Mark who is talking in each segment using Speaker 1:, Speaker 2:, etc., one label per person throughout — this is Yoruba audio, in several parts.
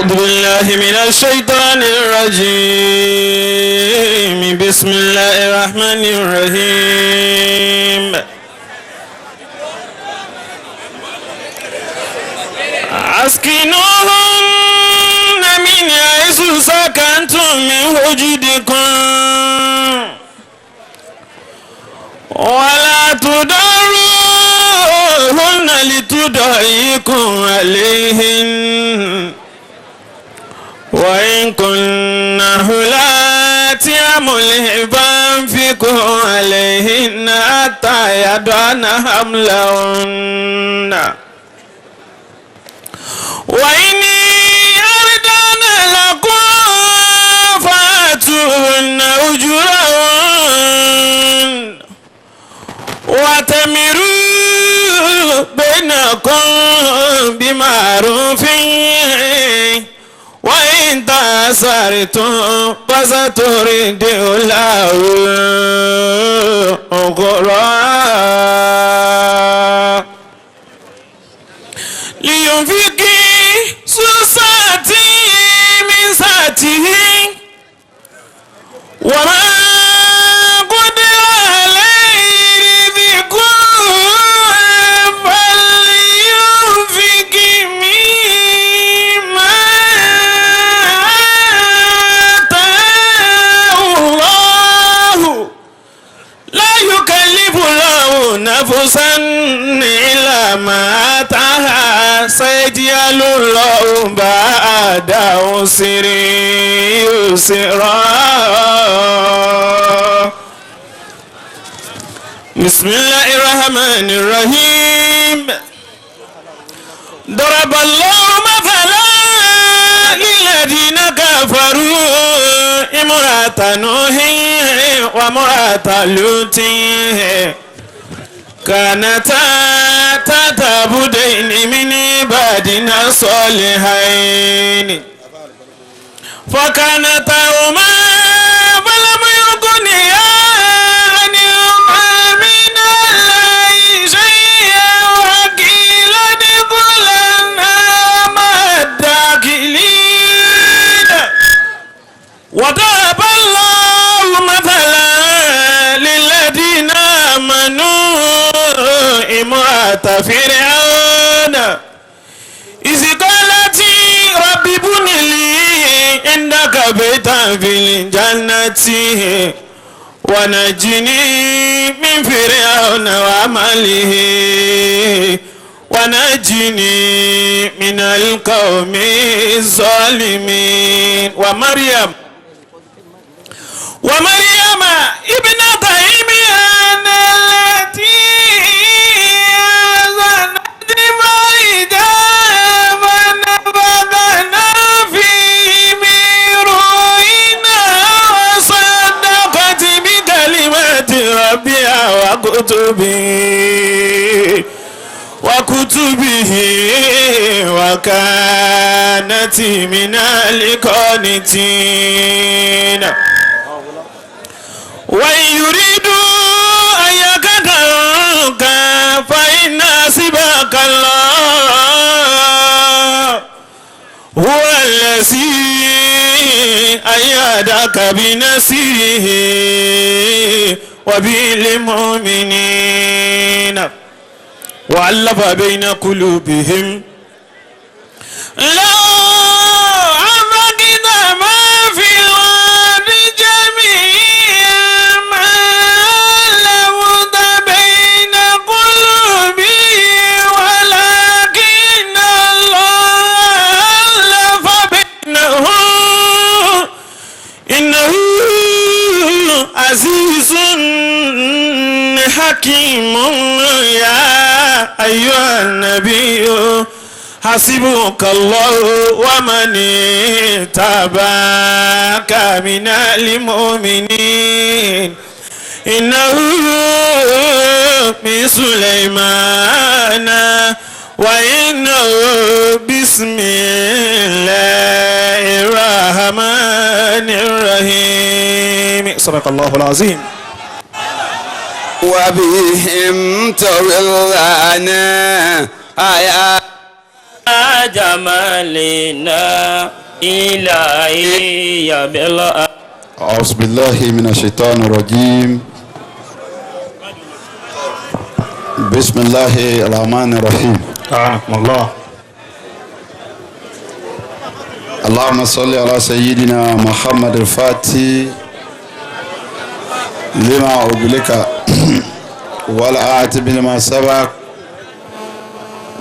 Speaker 1: أعوذ بالله من الشيطان الرجيم. بسم الله الرحمن الرحيم. أسكنوهن من حيث سكنتم من وجدكم ولا تضروهن لتضيقوا عليهن وإن كن حلات حمل فانفقوا عليهن حتى يضعن حملهن وإن أردن لكم فآتوهن أجورهن وأتمروا بينكم بمعروف وإن تعسرتم فسترضع له أخرى لينفق ذو سعة من سعته ومن قدر عليه رزقه فلينفق مما آتاه الله لا يكلف الله نفسا إلا ما آتاها سيجعل الله بعد عسر يسرا. بسم الله الرحمن الرحيم. ضرب الله مثلا للذين كفروا امرأة نوح وامرأة لوط كانتا تحت عبدين من عبادنا الصالحين فكانتهما فلم يغنيا عنهما من الله شيئا وقيل ادخلا النار مع الداخلين. وضرب الله مثلا للذين آمنوا امرأة فرعون إذ قالت رب ابن لي عندك بيتا في الجنة ونجني من فرعون وعمله ونجني من القوم الظالمين. ومريم ابنة عمران التي أحصنت فرجها فنفخنا فيه من روحنا وصدقت بكلمات ربها وكتبه وكانت من القانتين. وإن يريدوا أن يخدعوك فإن حسبك الله هو الذي أيدك بنصره وبالمؤمنين وألف بين قلوبهم لو أنفقت ما في الأرض جميعا ما ألفت بين قلوبهم ولكن الله ألف بينهم إنه عزيز حكيم. يا أيها النبي حسبك الله ومن اتبعك من المؤمنين إنه من سليمان وإنه بسم الله الرحمن الرحيم. صدق الله العظيم.
Speaker 2: وبهم تولنا آيات. جمالنا إلهي بالله.
Speaker 3: أعوذ بالله من الشيطان الرجيم. بسم الله الرحمن الرحيم.
Speaker 1: أعانكم الله.
Speaker 3: اللهم صل على سيدنا محمد الفاتح لما أغلق والعاتب لما سبق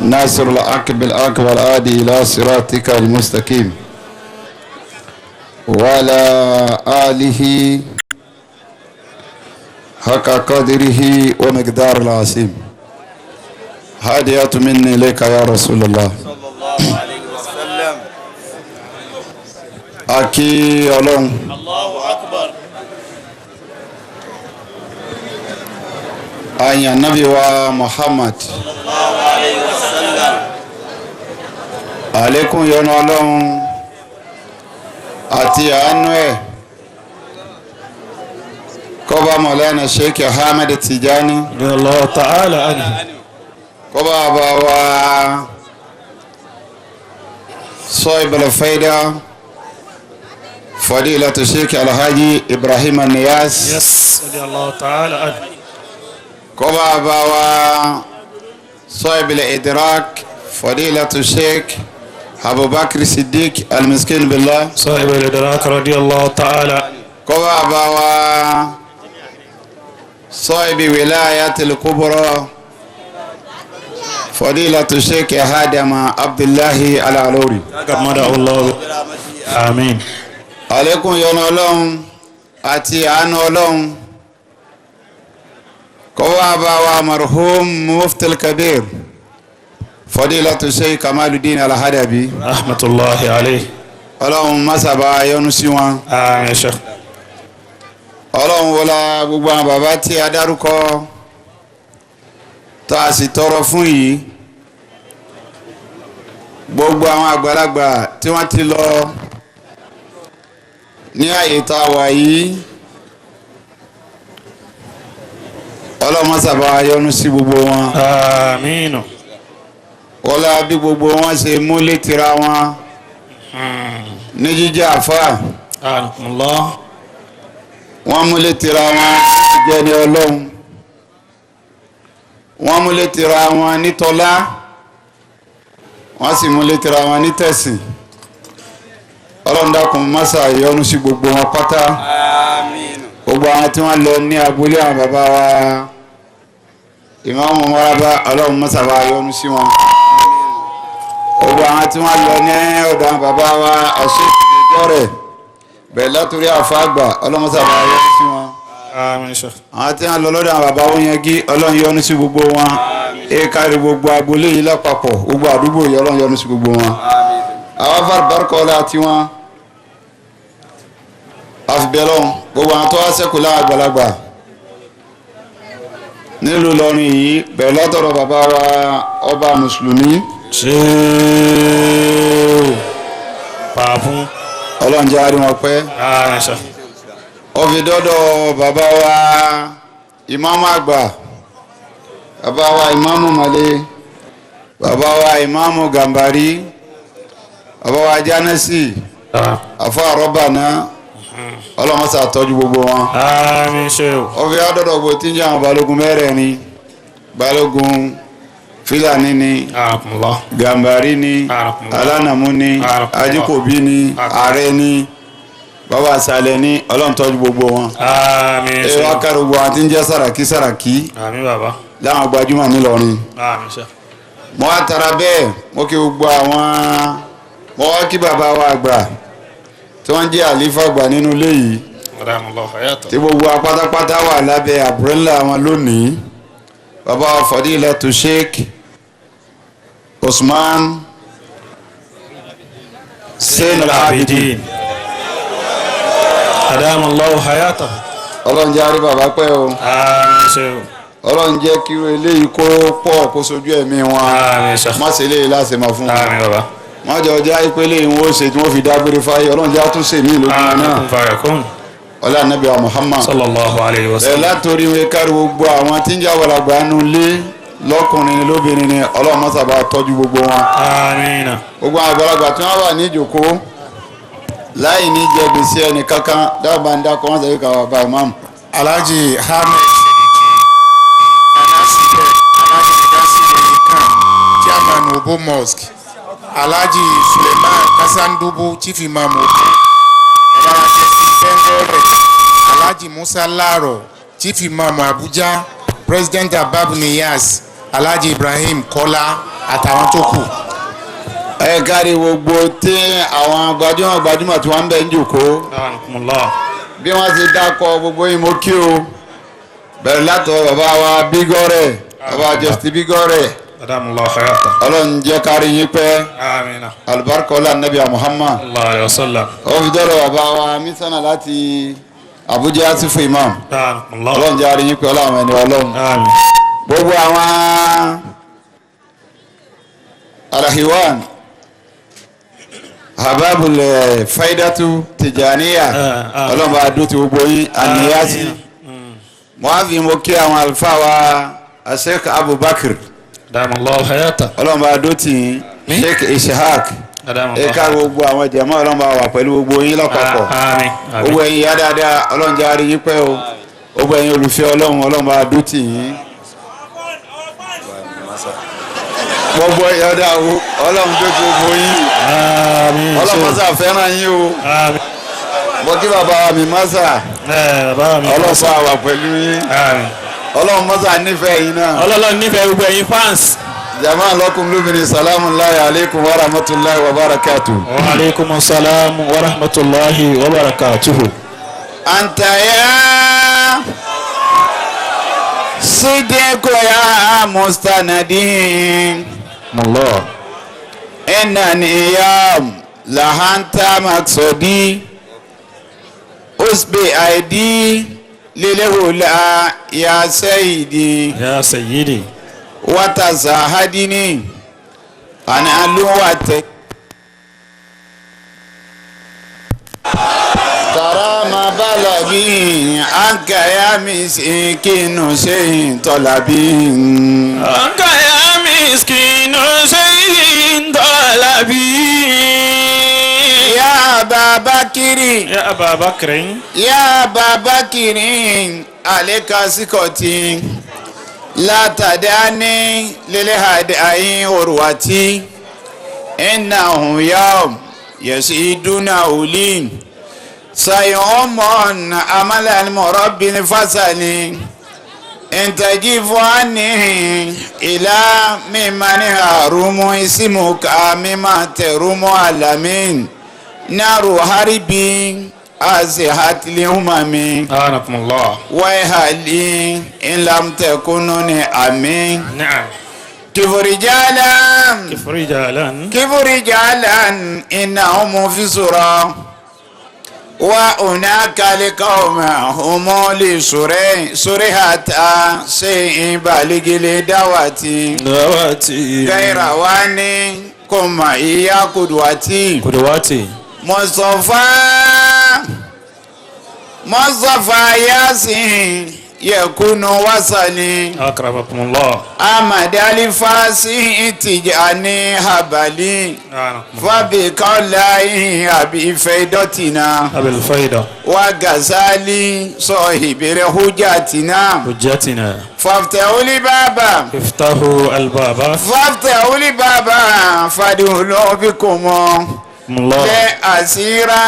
Speaker 3: ناصر الحق بالحق والهادي إلى صراطك المستقيم وعلى آله حق قدره ومقدار العظيم. هدية مني إليك يا رسول الله.
Speaker 4: صلى الله عليه وسلم.
Speaker 3: A kí Ọlọ́run.
Speaker 2: الله أكبر.
Speaker 3: A yìn Ànábì wa Muhammad.
Speaker 4: صلى الله عليه وسلم.
Speaker 3: Àlékún ìyọ́nú Ọlọ́run àti àánú ẹ̀ kó bá Mọ̀lánà Sheikh Ahmed Tijani,
Speaker 1: رضي الله تعالى عنه.
Speaker 3: kó bá bá wa صاحب الفايدة فضيلة الشيخ الحاج إبراهيم النياس،
Speaker 1: Yes, رضي الله تعالى عنه.
Speaker 3: kó bá bá wa صاحب الإدراك فضيلة الشيخ أبو بكر الصديق المسكين بالله،
Speaker 1: صاحب الإدراك رضي الله تعالى.
Speaker 3: Kó bá bá wa صاحب ولاية الكبرى فضيلة الشيخ هادم عبد الله العلوري،
Speaker 1: غمده الله. آمين.
Speaker 3: Àlékún ìyọ́nú Ọlọ́run àti àánú Ọlọ́run kó wá bá wa marhum mufti kabir fadilatu Sheikh Kamaluddin Al-Hadabi.
Speaker 1: رحمة الله عليه.
Speaker 3: Ọlọ́run masaba yọ́nú sí wọn.
Speaker 1: آمين يا شيخ.
Speaker 3: Ọlọ́run wọlá gbogbo àwọn bàbá tí a dárúkọ tá a sì tọrọ fún yìí, gbogbo àwọn àgbàlagbà tí wọ́n ti lọ ní àyè tá a wà yìí, Ọlọ́run masaba yọ́nú sí gbogbo wọn.
Speaker 1: آمين.
Speaker 3: Wọlá bí gbogbo wọn ṣe mú létira wọn ní jíjẹ́ àfáà,
Speaker 1: أعانكم الله.
Speaker 3: wọ́n mú létira wọn jẹ́ ní Ọlọ́run, wọ́n mú létira wọn nítọ́lá, wọ́n sì mú létira wọn nítẹ̀sìn. Ọlọ́run dákun mọ́sà yọ́nú sí gbogbo wọn pátá.
Speaker 4: آمين.
Speaker 3: Gbogbo àwọn tí wọ́n lọ ní agboolé àwọn bàbá wa ìmáàmù Maraba, Ọlọ́run mọ́sà bá yọ́nú sí wọn. Gbogbo àwọn tí wọ́n lọ ní ọ̀dọ̀ àwọn bàbá wa ọ̀ṣẹ́ ìdíjọ́ rẹ̀ bẹ̀rẹ̀ látòrí àfáàgbà, Ọlọ́run mọ́sà bá yọ́nú sí wọn.
Speaker 1: آمين يا شيخ.
Speaker 3: Àwọn tí wọ́n lọ lọ́dọ̀ àwọn bàbá wọn yẹn gí, Ọlọ́run yọ́nú sí gbogbo wọn. Ẹ kárí gbogbo agboolé yìí lápapọ̀, gbogbo àdúgbò yìí, Ọlọ́run yọ́nú sí gbogbo wọn.
Speaker 4: آمين.
Speaker 3: Àwọn afárá tiwọn àfibẹ́lọ́n, gbogbo àwọn tó wá ṣẹ́kù láwọn àgbàlagbà nílùú Ìlọrin yìí, bẹ̀rẹ̀ látọ̀rọ̀ bàbá wa ọba mùsùlùmí.
Speaker 1: Ṣéwù pàfún.
Speaker 3: Ọlọ́run jẹ́ àárín wọn pẹ́.
Speaker 1: آمين يا شيخ.
Speaker 3: Ó fi dọ́dọ̀ bàbá wa ìmáàmù àgbà, bàbá wa ìmáàmù Màlẹ́, bàbá wa ìmáàmù Gàmbàrí, bàbá wa Jánẹ́sì, àfọ àrọ́bànà, Ọlọ́run ṣàtọ́jú gbogbo wọn.
Speaker 1: آمين ṣéwù.
Speaker 3: Ó fi dọ́dọ̀ gbogbo tí ń jẹ́ àwọn balógun mẹ́rẹ̀ẹ̀rin, balógun Fúlàní ni,
Speaker 1: أعانكم الله.
Speaker 3: Gàmbàrí ni, Alánàmú ni, Ajíkòbí ni, ààrẹ ni, bàbá àṣàlẹ̀ ni, Ọlọ́run tọ́jú gbogbo wọn.
Speaker 1: آمين
Speaker 3: Ẹ wá
Speaker 1: ṣéwù.
Speaker 3: kárí gbogbo àwọn tí ń jẹ́ Sàràkí Sàràkí
Speaker 1: آمين bàbá.
Speaker 3: láwọn gbajúmọ̀ nílọrin.
Speaker 1: آمين ṣéwù.
Speaker 3: Mo wá tara bẹ́ẹ̀, mo kí gbogbo àwọn, mo wá kí bàbá wa àgbà tí wọ́n jẹ́ àlífà àgbà nínú ilé yìí,
Speaker 1: أدام الله حياته.
Speaker 3: tí gbogbo wa pátápátá wà lábẹ́ àbúrẹ́là wọn lónìí, bàbá wa Fadilatu Sheikh Usman Zainul Abidin.
Speaker 1: العابدين. أدام الله حياته.
Speaker 3: Ọlọ́run jẹ́ àrí bàbá pẹ́ o.
Speaker 1: آمين ṣéwù.
Speaker 3: Ọlọ́run jẹ́ kí irú eléyìí kó pọ̀ kó sojú ẹ̀mí wọn.
Speaker 1: آمين ṣéwù.
Speaker 3: Má ṣe eléyìí láti máa fún wọn.
Speaker 1: آمين bàbá.
Speaker 3: Má jẹ́ ọjà ìpè eléyìí wọn ó ṣe tí wọ́n fi dágbére fáyé. Ọlọ́run jẹ́ àtúnṣe mí lójú wọn náà.
Speaker 1: آمين كن فيكون.
Speaker 3: Ọlá Ànábì wa Muhammad.
Speaker 1: صلى الله عليه
Speaker 3: Ẹ
Speaker 1: وسلم.
Speaker 3: látòrí wọn kárí gbogbo àwọn tí ń jẹ́ àwọ̀làgbà nù lé. Lọ́kùnrin ni lóbìnrin ni, Ọlọ́run mọ́sà bá tọ́jú gbogbo wọn.
Speaker 1: Àmín.
Speaker 3: Gbogbo àwọn àgbàlagbà tí wọ́n wà ní ìjòkó láì ní jẹ gbèsè ẹnì kankan dábàá ń dákọ wọn sọ ká bá imam.
Speaker 5: Alhaji Ahmed Sediki Anaside, Alhaji Nidaside Nikan, Chairman Obo Mosque, Alhaji Suleiman Kasandubu, Chief Imam Obo, Baba Jesse Bengore, Alhaji Musa Laro, Chief Imam Abuja, President Ababu Niyas, Alhaji Ibrahim Kola àtàwọn tó kù.
Speaker 3: Ẹ kárí gbogbo tí àwọn gbajúmọ̀ gbajúmọ̀ tí wọ́n ń bẹ ń jòkó.
Speaker 1: Anakumullah.
Speaker 3: Bí wọ́n ti dákọ̀ gbogbo yín, mo kí o. Bẹ̀rẹ̀ látọ̀ bàbá wa Bígọ́rẹ̀, bàbá Justin Bígọ́rẹ̀.
Speaker 1: Adamallahu hayata.
Speaker 3: Ọlọ́run jẹ́ kárí yín pẹ́.
Speaker 1: Àmín.
Speaker 3: Alibarika ọlá nabi Muhammad.
Speaker 1: Sallallahu alayhi wa sallam.
Speaker 3: Ó fi dọ́rọ̀ bàbá wa mísánà láti Abuja sífù imam.
Speaker 1: Anakumullah.
Speaker 3: Ọlọ́run jẹ́ àrí yín pẹ́, ọlọ́run ẹni ọlọ́run.
Speaker 1: Àmín.
Speaker 3: Gbogbo àwọn alahiwan hababul faidatu tijaniya,
Speaker 1: Ah.
Speaker 3: Ọlọ́run bá dó ti gbogbo yín àníyásí. Mo á fi mo kí àwọn àlùfáà wa, Sheikh Abubakar.
Speaker 1: Adamallahu hayata.
Speaker 3: Ọlọ́run bá dó tì yín, Sheikh Ishaq.
Speaker 1: Adamallahu.
Speaker 3: Ẹ ká gbogbo àwọn jàmá, Ọlọ́run bá wà pẹ̀lú gbogbo yín lápapọ̀.
Speaker 1: Àmín.
Speaker 3: Gbogbo ẹ̀yin ìyá dáadáa, Ọlọ́run jẹ́ àrí yín pẹ́ o. Gbogbo ẹ̀yin olùfẹ́ Ọlọ́run, Ọlọ́run bá dó tì yín. Gbogbo ẹ̀yin ọ̀dà o, Ọlọ́run tó ti gbogbo yín.
Speaker 1: Àmín.
Speaker 3: Ọlọ́run mọ́sà fẹ́ràn yín o.
Speaker 1: Àmín.
Speaker 3: Mo kí bàbá mi mọ́sà.
Speaker 1: Ẹ bàbá mi.
Speaker 3: Ọlọ́run bá wà pẹ̀lú yín.
Speaker 1: Àmín.
Speaker 3: Ọlọ́run mọ́sà nífẹ̀ẹ́ yín náà.
Speaker 1: Ọlọ́run nífẹ̀ẹ́ gbogbo ẹ̀yin fans.
Speaker 3: Jama lọ́kùnrin lóbìnrin, salamu alayhi aleykum wa rahmatulahi wa barakatu.
Speaker 1: Wa aleykum salaam wa rahmatulahi wa barakatuhu.
Speaker 3: Anta ya sidiku ya mustanadin.
Speaker 1: Allah.
Speaker 3: Innani ya lahanta maksudi usbi aidi lilehula ya sayyidi.
Speaker 1: Ya sayyidi.
Speaker 3: Watazahadini ana aluwate tarama balabi anka ya misikinu seyin tolabi.
Speaker 2: Anka ya miskinu seyin dalabi.
Speaker 3: Ya babakiri.
Speaker 1: Ya Aba Bakrin.
Speaker 3: Ya babakiri aleka sikoti látàdáni lélẹ́hàdì ayin òrùwàtí innahum yawm yasiduna ulin sayumon amalan murabbin fasali intajifu anni ila mimani harumu isimuka mima terumu alamin naru haribi azihatli umami.
Speaker 1: Anakumullah.
Speaker 3: Waihali in lam takununi amin.
Speaker 1: Na'am.
Speaker 3: Kifurijalan.
Speaker 1: Kifrijalan.
Speaker 3: Kifurijalan innahum fi sura wa hunaka liqawma hum li sure surihata shay'in baligili dawati.
Speaker 1: Dawati.
Speaker 3: Gaira wani kuma iya kudwati.
Speaker 1: Kudwati.
Speaker 3: Mustafa Mustafa Yasin yekunu wasali.
Speaker 1: Akramakumullah.
Speaker 3: Ahmad Alifasi Tijani Habali.
Speaker 1: Anakumullah.
Speaker 3: Fabikọ́láyìn àbí Fẹ́dọ́tìnà.
Speaker 1: Abil Faida.
Speaker 3: Wa Gazali sọ̀hìbìrì Hujjatina.
Speaker 1: Hujjatina.
Speaker 3: Fàftẹ̀wúlì bàbà.
Speaker 1: Iftahu albaba.
Speaker 3: Fàftẹ̀wúlì bàbà fàdúlọ́bìkùmọ̀.
Speaker 1: Mullah.
Speaker 3: Lẹ́ àsírá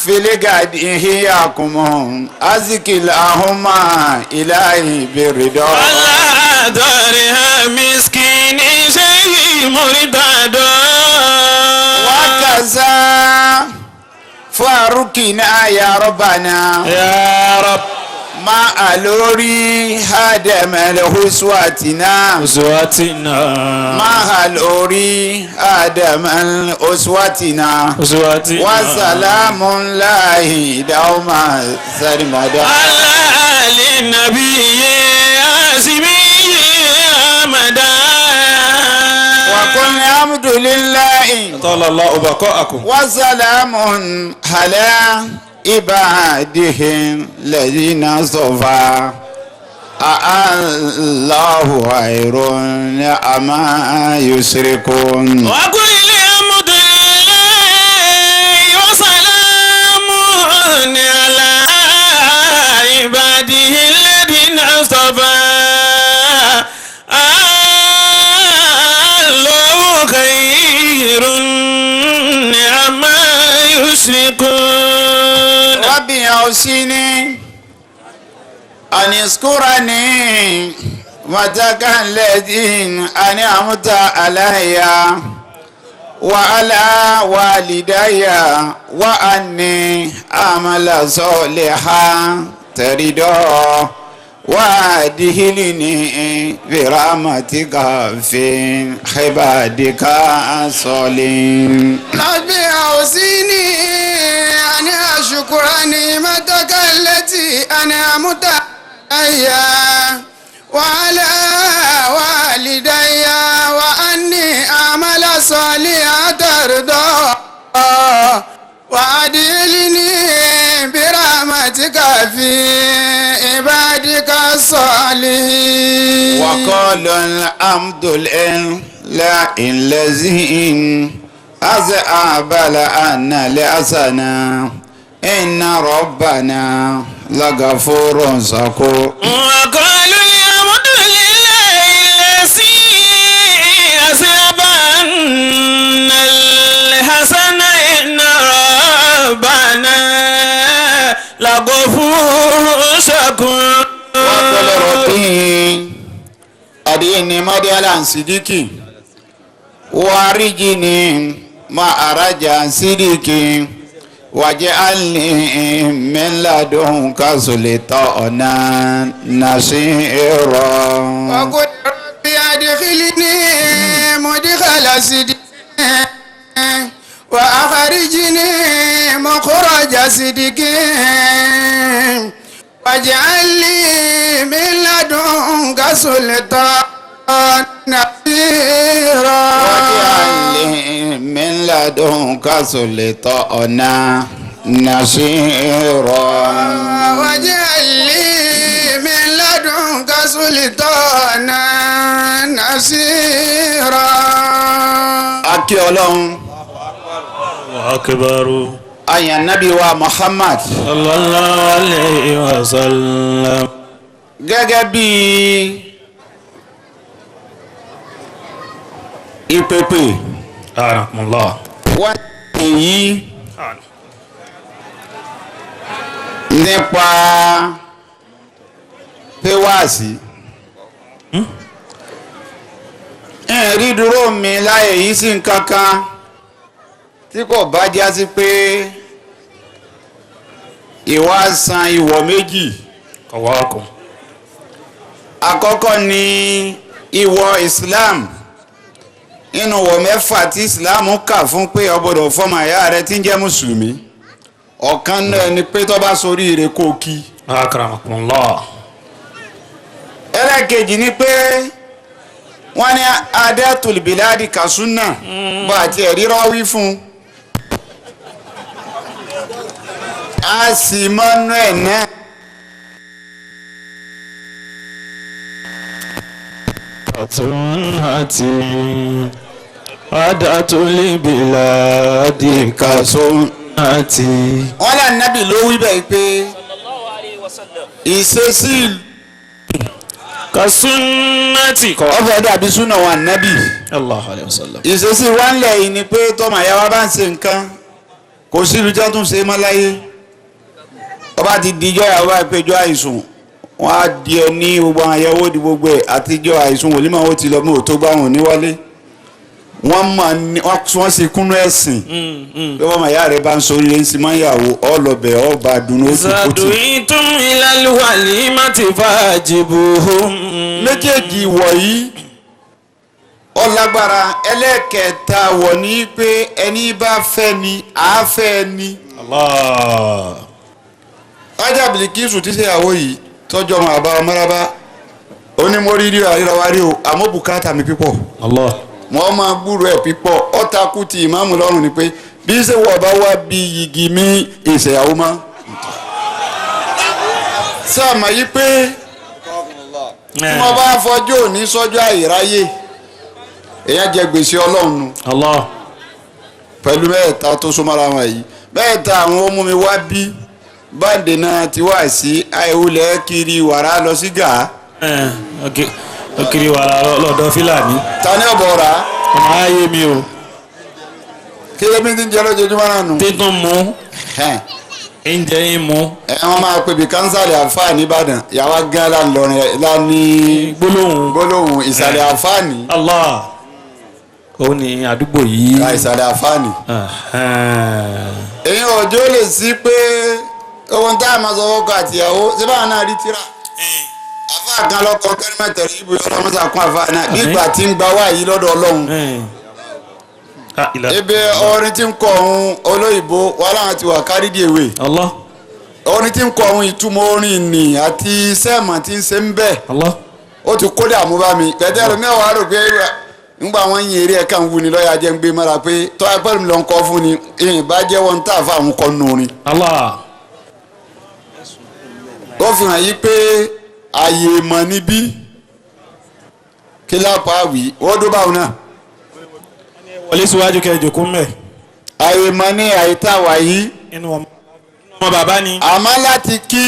Speaker 3: filigadi hiyakumọ̀. Azikil ahuma ilahi biridọ́.
Speaker 2: Ala dariha miskini seyin muridado.
Speaker 3: Wakaza farukina ya Rabbana.
Speaker 1: Ya Rab.
Speaker 3: Ma alori hadamel huswatina.
Speaker 1: Uswatina.
Speaker 3: Ma alori hadamel uswatina.
Speaker 1: Uswatina.
Speaker 3: Wasalamun lahi dauma sarmada.
Speaker 2: Ala linabiyyi asimi amada.
Speaker 3: Wa qul alhamdulillahi.
Speaker 1: Tala Allahu baqa'akum.
Speaker 3: Wasalamun ala ibadihi ladina sofa. الله خير أما يشركون.
Speaker 2: وقل الحمد لله وسلام على عباده الذين اصطفى. الله خير عما يشركون.
Speaker 3: ربي أوصني أن اذكرني وتك الذين أنعمت علي وعلى والدي وأني أعمل صالحا ترضاه وأدخلني برحمتك في عبادك الصالحين.
Speaker 6: ربي أوصني أن أشكر نعمتك التي أنعمت علي وعلى والدي وأني أعمل صالحا ترضاه وأدخلني برحمتك في عبادك الصالحين.
Speaker 3: وقال الحمد لله الذي أذهب عنا الحزن إن ربنا لغفور شكور.
Speaker 2: وقالوا الحمد لله الذي أذهب عنا الحزن إن ربنا لغفور شكور.
Speaker 3: وقال ربي أديني مديالا صديقي وارجني ما أرجع صديقي واجعلني من لدنك سلطانا نصيرا.
Speaker 6: وقل ربي أدخلني مدخل صدق وأخرجني مخرج صدق واجعل لي من لدنك سلطانا نصيرا.
Speaker 3: واجعل لي من لدنك سلطانا نصيرا.
Speaker 6: واجعل لي من لدنك سلطانا نصيرا.
Speaker 3: Akí Ọlọ́run.
Speaker 2: أكبر.
Speaker 3: Àyàn Nábì wa Muhammad.
Speaker 2: صلى الله عليه وسلم.
Speaker 3: Gẹ́gẹ́ bí ìpèpè
Speaker 2: أعانكم الله.
Speaker 3: wá èyí nípa péwàsí ẹ̀rí dúró mi láyé yìí sí nǹkan kan tí kò bá já sí pé ìwà san ìwọ̀ méjì.
Speaker 2: قواكم.
Speaker 3: Àkọ́kọ́ ni ìwọ̀ Islam nínú wọ̀ mẹ́fà tí Islam kà fún pé o gbọ́dọ̀ fọmọ ìyá rẹ tí ń jẹ́ mùsùlùmí, ọ̀kan náà ni pé tó bá sorí ire kó kí.
Speaker 2: أكرمكم الله.
Speaker 3: Ẹlẹ́kejì ni pé wọ́n ní adẹ́tul biladi kasuna bá àti ẹ̀rí rọ́wí fún un a sì mọ́nú ẹ̀ náà.
Speaker 2: Sunnati adatul biladi kasunnati.
Speaker 3: Wọ́n lé ànábì ló wí bẹ́ẹ̀ pé ìṣesí
Speaker 2: Kasunnati kọ́.
Speaker 3: ọ̀fẹ́ dàbí súnà wọn ànábì.
Speaker 2: Allahu alayhi wa sallam.
Speaker 3: Ìṣesí wa ń lẹ̀ yìí ni pé tọmọ àyà wa bá ń ṣe nǹkan kò sí ìlú tí wọ́n tún ṣe mọ́ láyé. Ọba ti dijọ́ ìyàwó bá péjọ àìsùn wọn á di ẹ ní gbogbo àwọn àyẹ̀wò di gbogbo ẹ̀ àtijọ́ àìsùn wòlímọ̀ ó ti lọ mú òtó gbà wọn níwálé. Wọ́n mọ̀ ní wọ́n sì kúnú ẹ̀sìn bí wọ́n mọ̀ ìyá rẹ̀ bá ń sọ oríire ń sin máa ń yàwó ọlọ́bẹ̀ ọba dùnú ó ti kó tì.
Speaker 2: Zaduitum ilal walimati fajibuhum.
Speaker 3: Méjèèjì wọ̀nyí ọlágbára. Ẹlẹ́kẹta wọ̀ ní pé ẹni bá fẹ́ ni àá fẹ́ ni.
Speaker 2: Allah.
Speaker 3: Ajá Bilikisu tí ṣèyàwó yìí tọ́jú ọmọ àbá ọmọlábá onímọ̀rí rí àríra wa rí o, àmọ́ bùkátà mi pípọ̀.
Speaker 2: Allah.
Speaker 3: Wọ́n máa gbúrò ẹ̀ pípọ̀ ọ̀tá kú ti ìmáàmù lọ́rùn ni pé bí ṣé wọ́n bá wá bí yìgì mí ìṣèyàwó mọ́. Sáàmà yìí pé Tí wọ́n bá fọjọ́ òní sọ́jọ́ àìráyè, èèyàn jẹ gbèsè Ọlọ́run nu.
Speaker 2: Allah.
Speaker 3: Pẹ̀lú mẹ́ẹ̀ta tó súnmọ́ra wọn yìí, mẹ́ẹ̀ta àwọn ó mú mi wá bí báńdé náà ti wá sí àìwúlẹ̀ kiri wàrà lọ sí gàá.
Speaker 2: Kiri wàrà lọ́dọ̀ Fílàní.
Speaker 3: Ta ni ọ̀bọ̀ rà?
Speaker 2: Ọmọ ayé mi o.
Speaker 3: Kí ló bí ti ń jẹ lójoojúmọ́ náà nù.
Speaker 2: Títún mú. Ń jẹ ń mú.
Speaker 3: Ẹ wọ́n máa pè bí kánsálì àfáà nìbàdàn yàrá gán lánìlọrin lánìí.
Speaker 2: Gbólóhùn.
Speaker 3: Gbólóhùn ìsàlẹ̀ àfáàní.
Speaker 2: Allah. Òun ni àdúgbò yìí.
Speaker 3: Ìsàlẹ̀ àfáàní. Èyí òjò lè sí pé ohun tá a máa sọ fọ́kọ àtìyàwó ṣé báwọn náà rí tíra. Àfáà kan lọkọ kẹrìmẹtẹrì ibùdó ọlọmọsà kún àfáà náà bí ìgbà tí ń gba wá yìí lọ́dọ̀ Ọlọ́run. Ebe orin tí ń kọ ohun olóyìnbó wà láwọn ti wà kárìdì èwe.
Speaker 2: Allah.
Speaker 3: Orin tí ń kọ ohun ìtumọ̀ orin nì àti sẹ́ẹ̀mọ̀ tí ń ṣe ń bẹ̀.
Speaker 2: Allah.
Speaker 3: Ó ti kó dààmú bá mi. Pẹ̀tẹ́rù mẹ́wàá rò pé ńgbà wọn yin eré ẹ̀ka ń wuni lọ́yà jẹ́ ń gbé mọ́ra pé tọ́ ẹ pẹ́lú ló ń kọ́ fún ni ìyìn bá jẹ́ wọn tá a fa àwọn kọ́ nù orin.
Speaker 2: Allah.
Speaker 3: Ó fi hàn yí pé àyè mọ̀ níbí kí lápá wí ó dó báwọn náà.
Speaker 2: Wọlé síwájú kẹjọ kún mẹ́.
Speaker 3: Àyè mọ̀ ní àyè tá a wà yìí.
Speaker 2: Inú ọmọ bàbá ni.
Speaker 3: Àmọ́ láti kí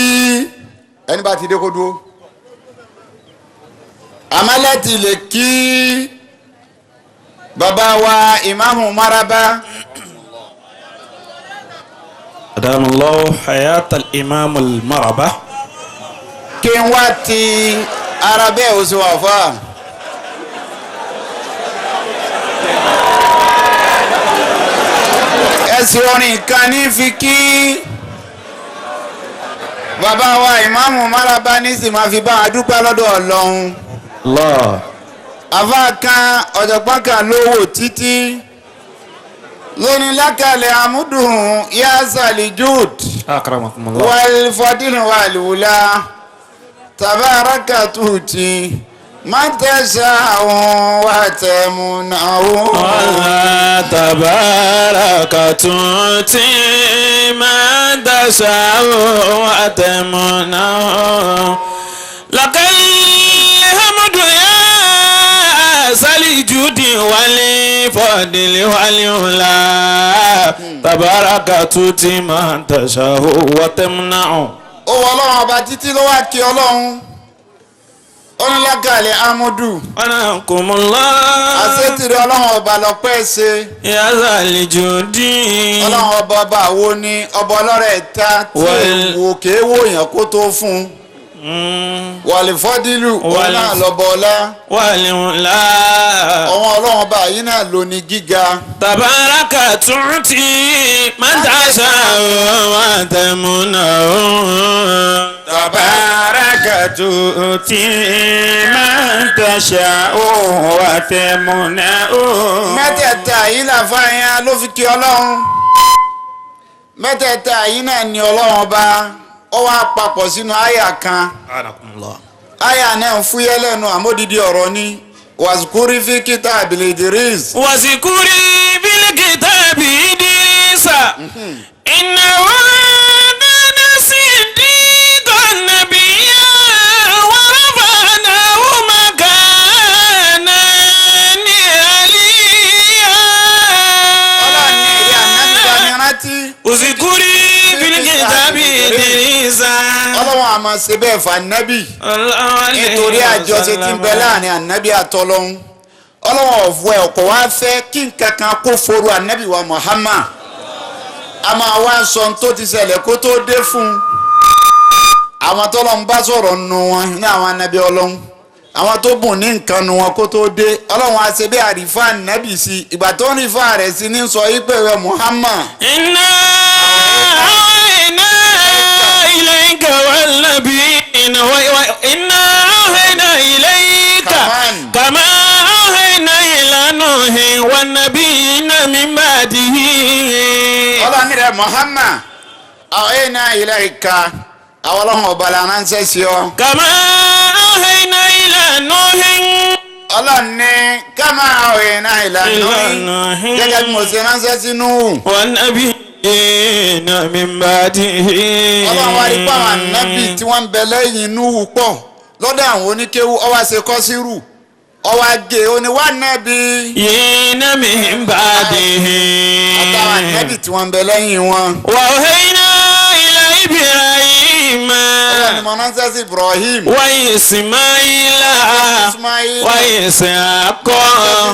Speaker 3: ẹni bá ti dé kó dúró. Àmọ́ láti lè kí bàbá wa ìmáàmù Maraba.
Speaker 2: Adamallahu hayata imam al-Maraba.
Speaker 3: Kí n wá ti ara bẹ́ẹ̀ oṣù àfa. Ẹ̀sìn orin kan ní fi kí bàbá wa ìmáàmù Maraba ní sì máa fi bá a dúpẹ́ lọ́dọ̀ Ọlọ́run.
Speaker 2: Allah.
Speaker 3: Àfa kan ọ̀jọ̀gbọ́n kan ló wò títí lóní lákàlẹ̀ amúdùn yá sàlìjúd.
Speaker 2: Akramakumullah.
Speaker 3: Wal fadil wal wula tabaraka tuti man tasha'u wa tamna'u.
Speaker 2: Wala tabaraka tuti man tasha'u wa tamna'u. Lakal hamdu ya salijudi wal fadil wal ula tabaraka tuti man tasha'u wa tamna'u.
Speaker 3: Ó wọ Ọlọ́run ọba títí ló wá kí Ọlọ́run onílágàlẹ̀ amúdù.
Speaker 2: Anakumullah.
Speaker 3: Àṣetìrì Ọlọ́run ọba lọ́pẹ́ ṣe.
Speaker 2: Ya salijudi.
Speaker 3: Ọlọ́run ọba ọba wo ni ọba ọlọ́rẹ̀ ta tí wò kéé wò yàn kó tó fún un. Wàlífọ́dílù òun náà lọ́bọ̀ ọlá.
Speaker 2: Wàlíhùnlá.
Speaker 3: Ọmọ Ọlọ́run ọba yìí náà ló ní gíga.
Speaker 2: Tabaraka tuti man tasha'u wa tamna'u.
Speaker 5: Tabaraka tuti man tasha'u wa tamna'u.
Speaker 3: Mẹ́tẹ̀ẹ̀ta yìí làfa yẹn ló fi kí Ọlọ́run. Mẹ́tẹ̀ẹ̀ta yìí náà ni Ọlọ́run ọba ó wá papọ̀ sínú àyà kan. Àyà náà ń fúyẹ́ lẹ́nu àmódìdí ọ̀rọ̀ ni. Wàsíkúrí fi kitabil Idris.
Speaker 2: Wàsíkúrí fil kitabi Idrisa. Innahu kana siddiqan nabiyya wa rafa'nahu makanan aliyya.
Speaker 3: Ọlọ́run ní ìyá ànábì bá mi rántí.
Speaker 2: Wàsíkúrí fil kitabi Idrisa.
Speaker 3: Ọlọ́run àmọ́ ṣe bẹ́ẹ̀ fà nábì nítorí àjọṣe tí ń bẹ láàrin ànábì àtọlọ́hun. Ọlọ́run ọ̀fọ̀ ẹ̀ kò wá fẹ́ kí nǹkan kan kó foru ànábì wa Muhammad. A máa wá sọ ohun tó ti ṣẹlẹ̀ kó tó dé fún un. Àwọn tọ́lọ́run bá sọ̀rọ̀ nu wọn ní àwọn ànábì Ọlọ́run, àwọn tó bùn ní nǹkan nu wọn kó tó dé. Ọlọ́run á ṣe bí àrífà ànábì sí ìgbà tó ń rífà rẹ̀ sí ní sọ yí pé rẹ̀ Muhammad.
Speaker 2: Inna awhayna ilayka wan-nabiyina inna awhayna ilayka kama awhayna ila Nuhin wan-nabiyina min ba'dihi.
Speaker 3: Ọlọ́run rẹ̀ Muhammad awhayna ilayka àwọn ọlọ́run ọba la ránṣẹ́ sí ọ.
Speaker 2: Kama awhayna ila Nuhin.
Speaker 3: Ọlọ́run ní kama awhayna ila Nuhin gẹ́gẹ́ bí mo ṣe ránṣẹ́ sí Nuhu.
Speaker 2: Wan-nabiyina min ba'dihi.
Speaker 3: Ọlọ́run wá rí pé àwọn ànábì tí wọ́n ń bẹ lẹ́yìn Nuhu pọ̀. Lọ́dọ̀ àwọn oníkéwú ó wá ṣe kọ́sírù, ó wá gé oníwà nábì.
Speaker 2: Yìnyín min ba'dihi.
Speaker 3: Àtàwọn ànábì tí wọ́n ń bẹ lẹ́yìn wọn.
Speaker 2: Wa awhayna ila Ibrahima.
Speaker 3: Ọlọ́run ni mo ránṣẹ́ sí Ibrahim.
Speaker 2: Wa Ismaila.
Speaker 3: Ismaila.
Speaker 2: Wa Ishaqa.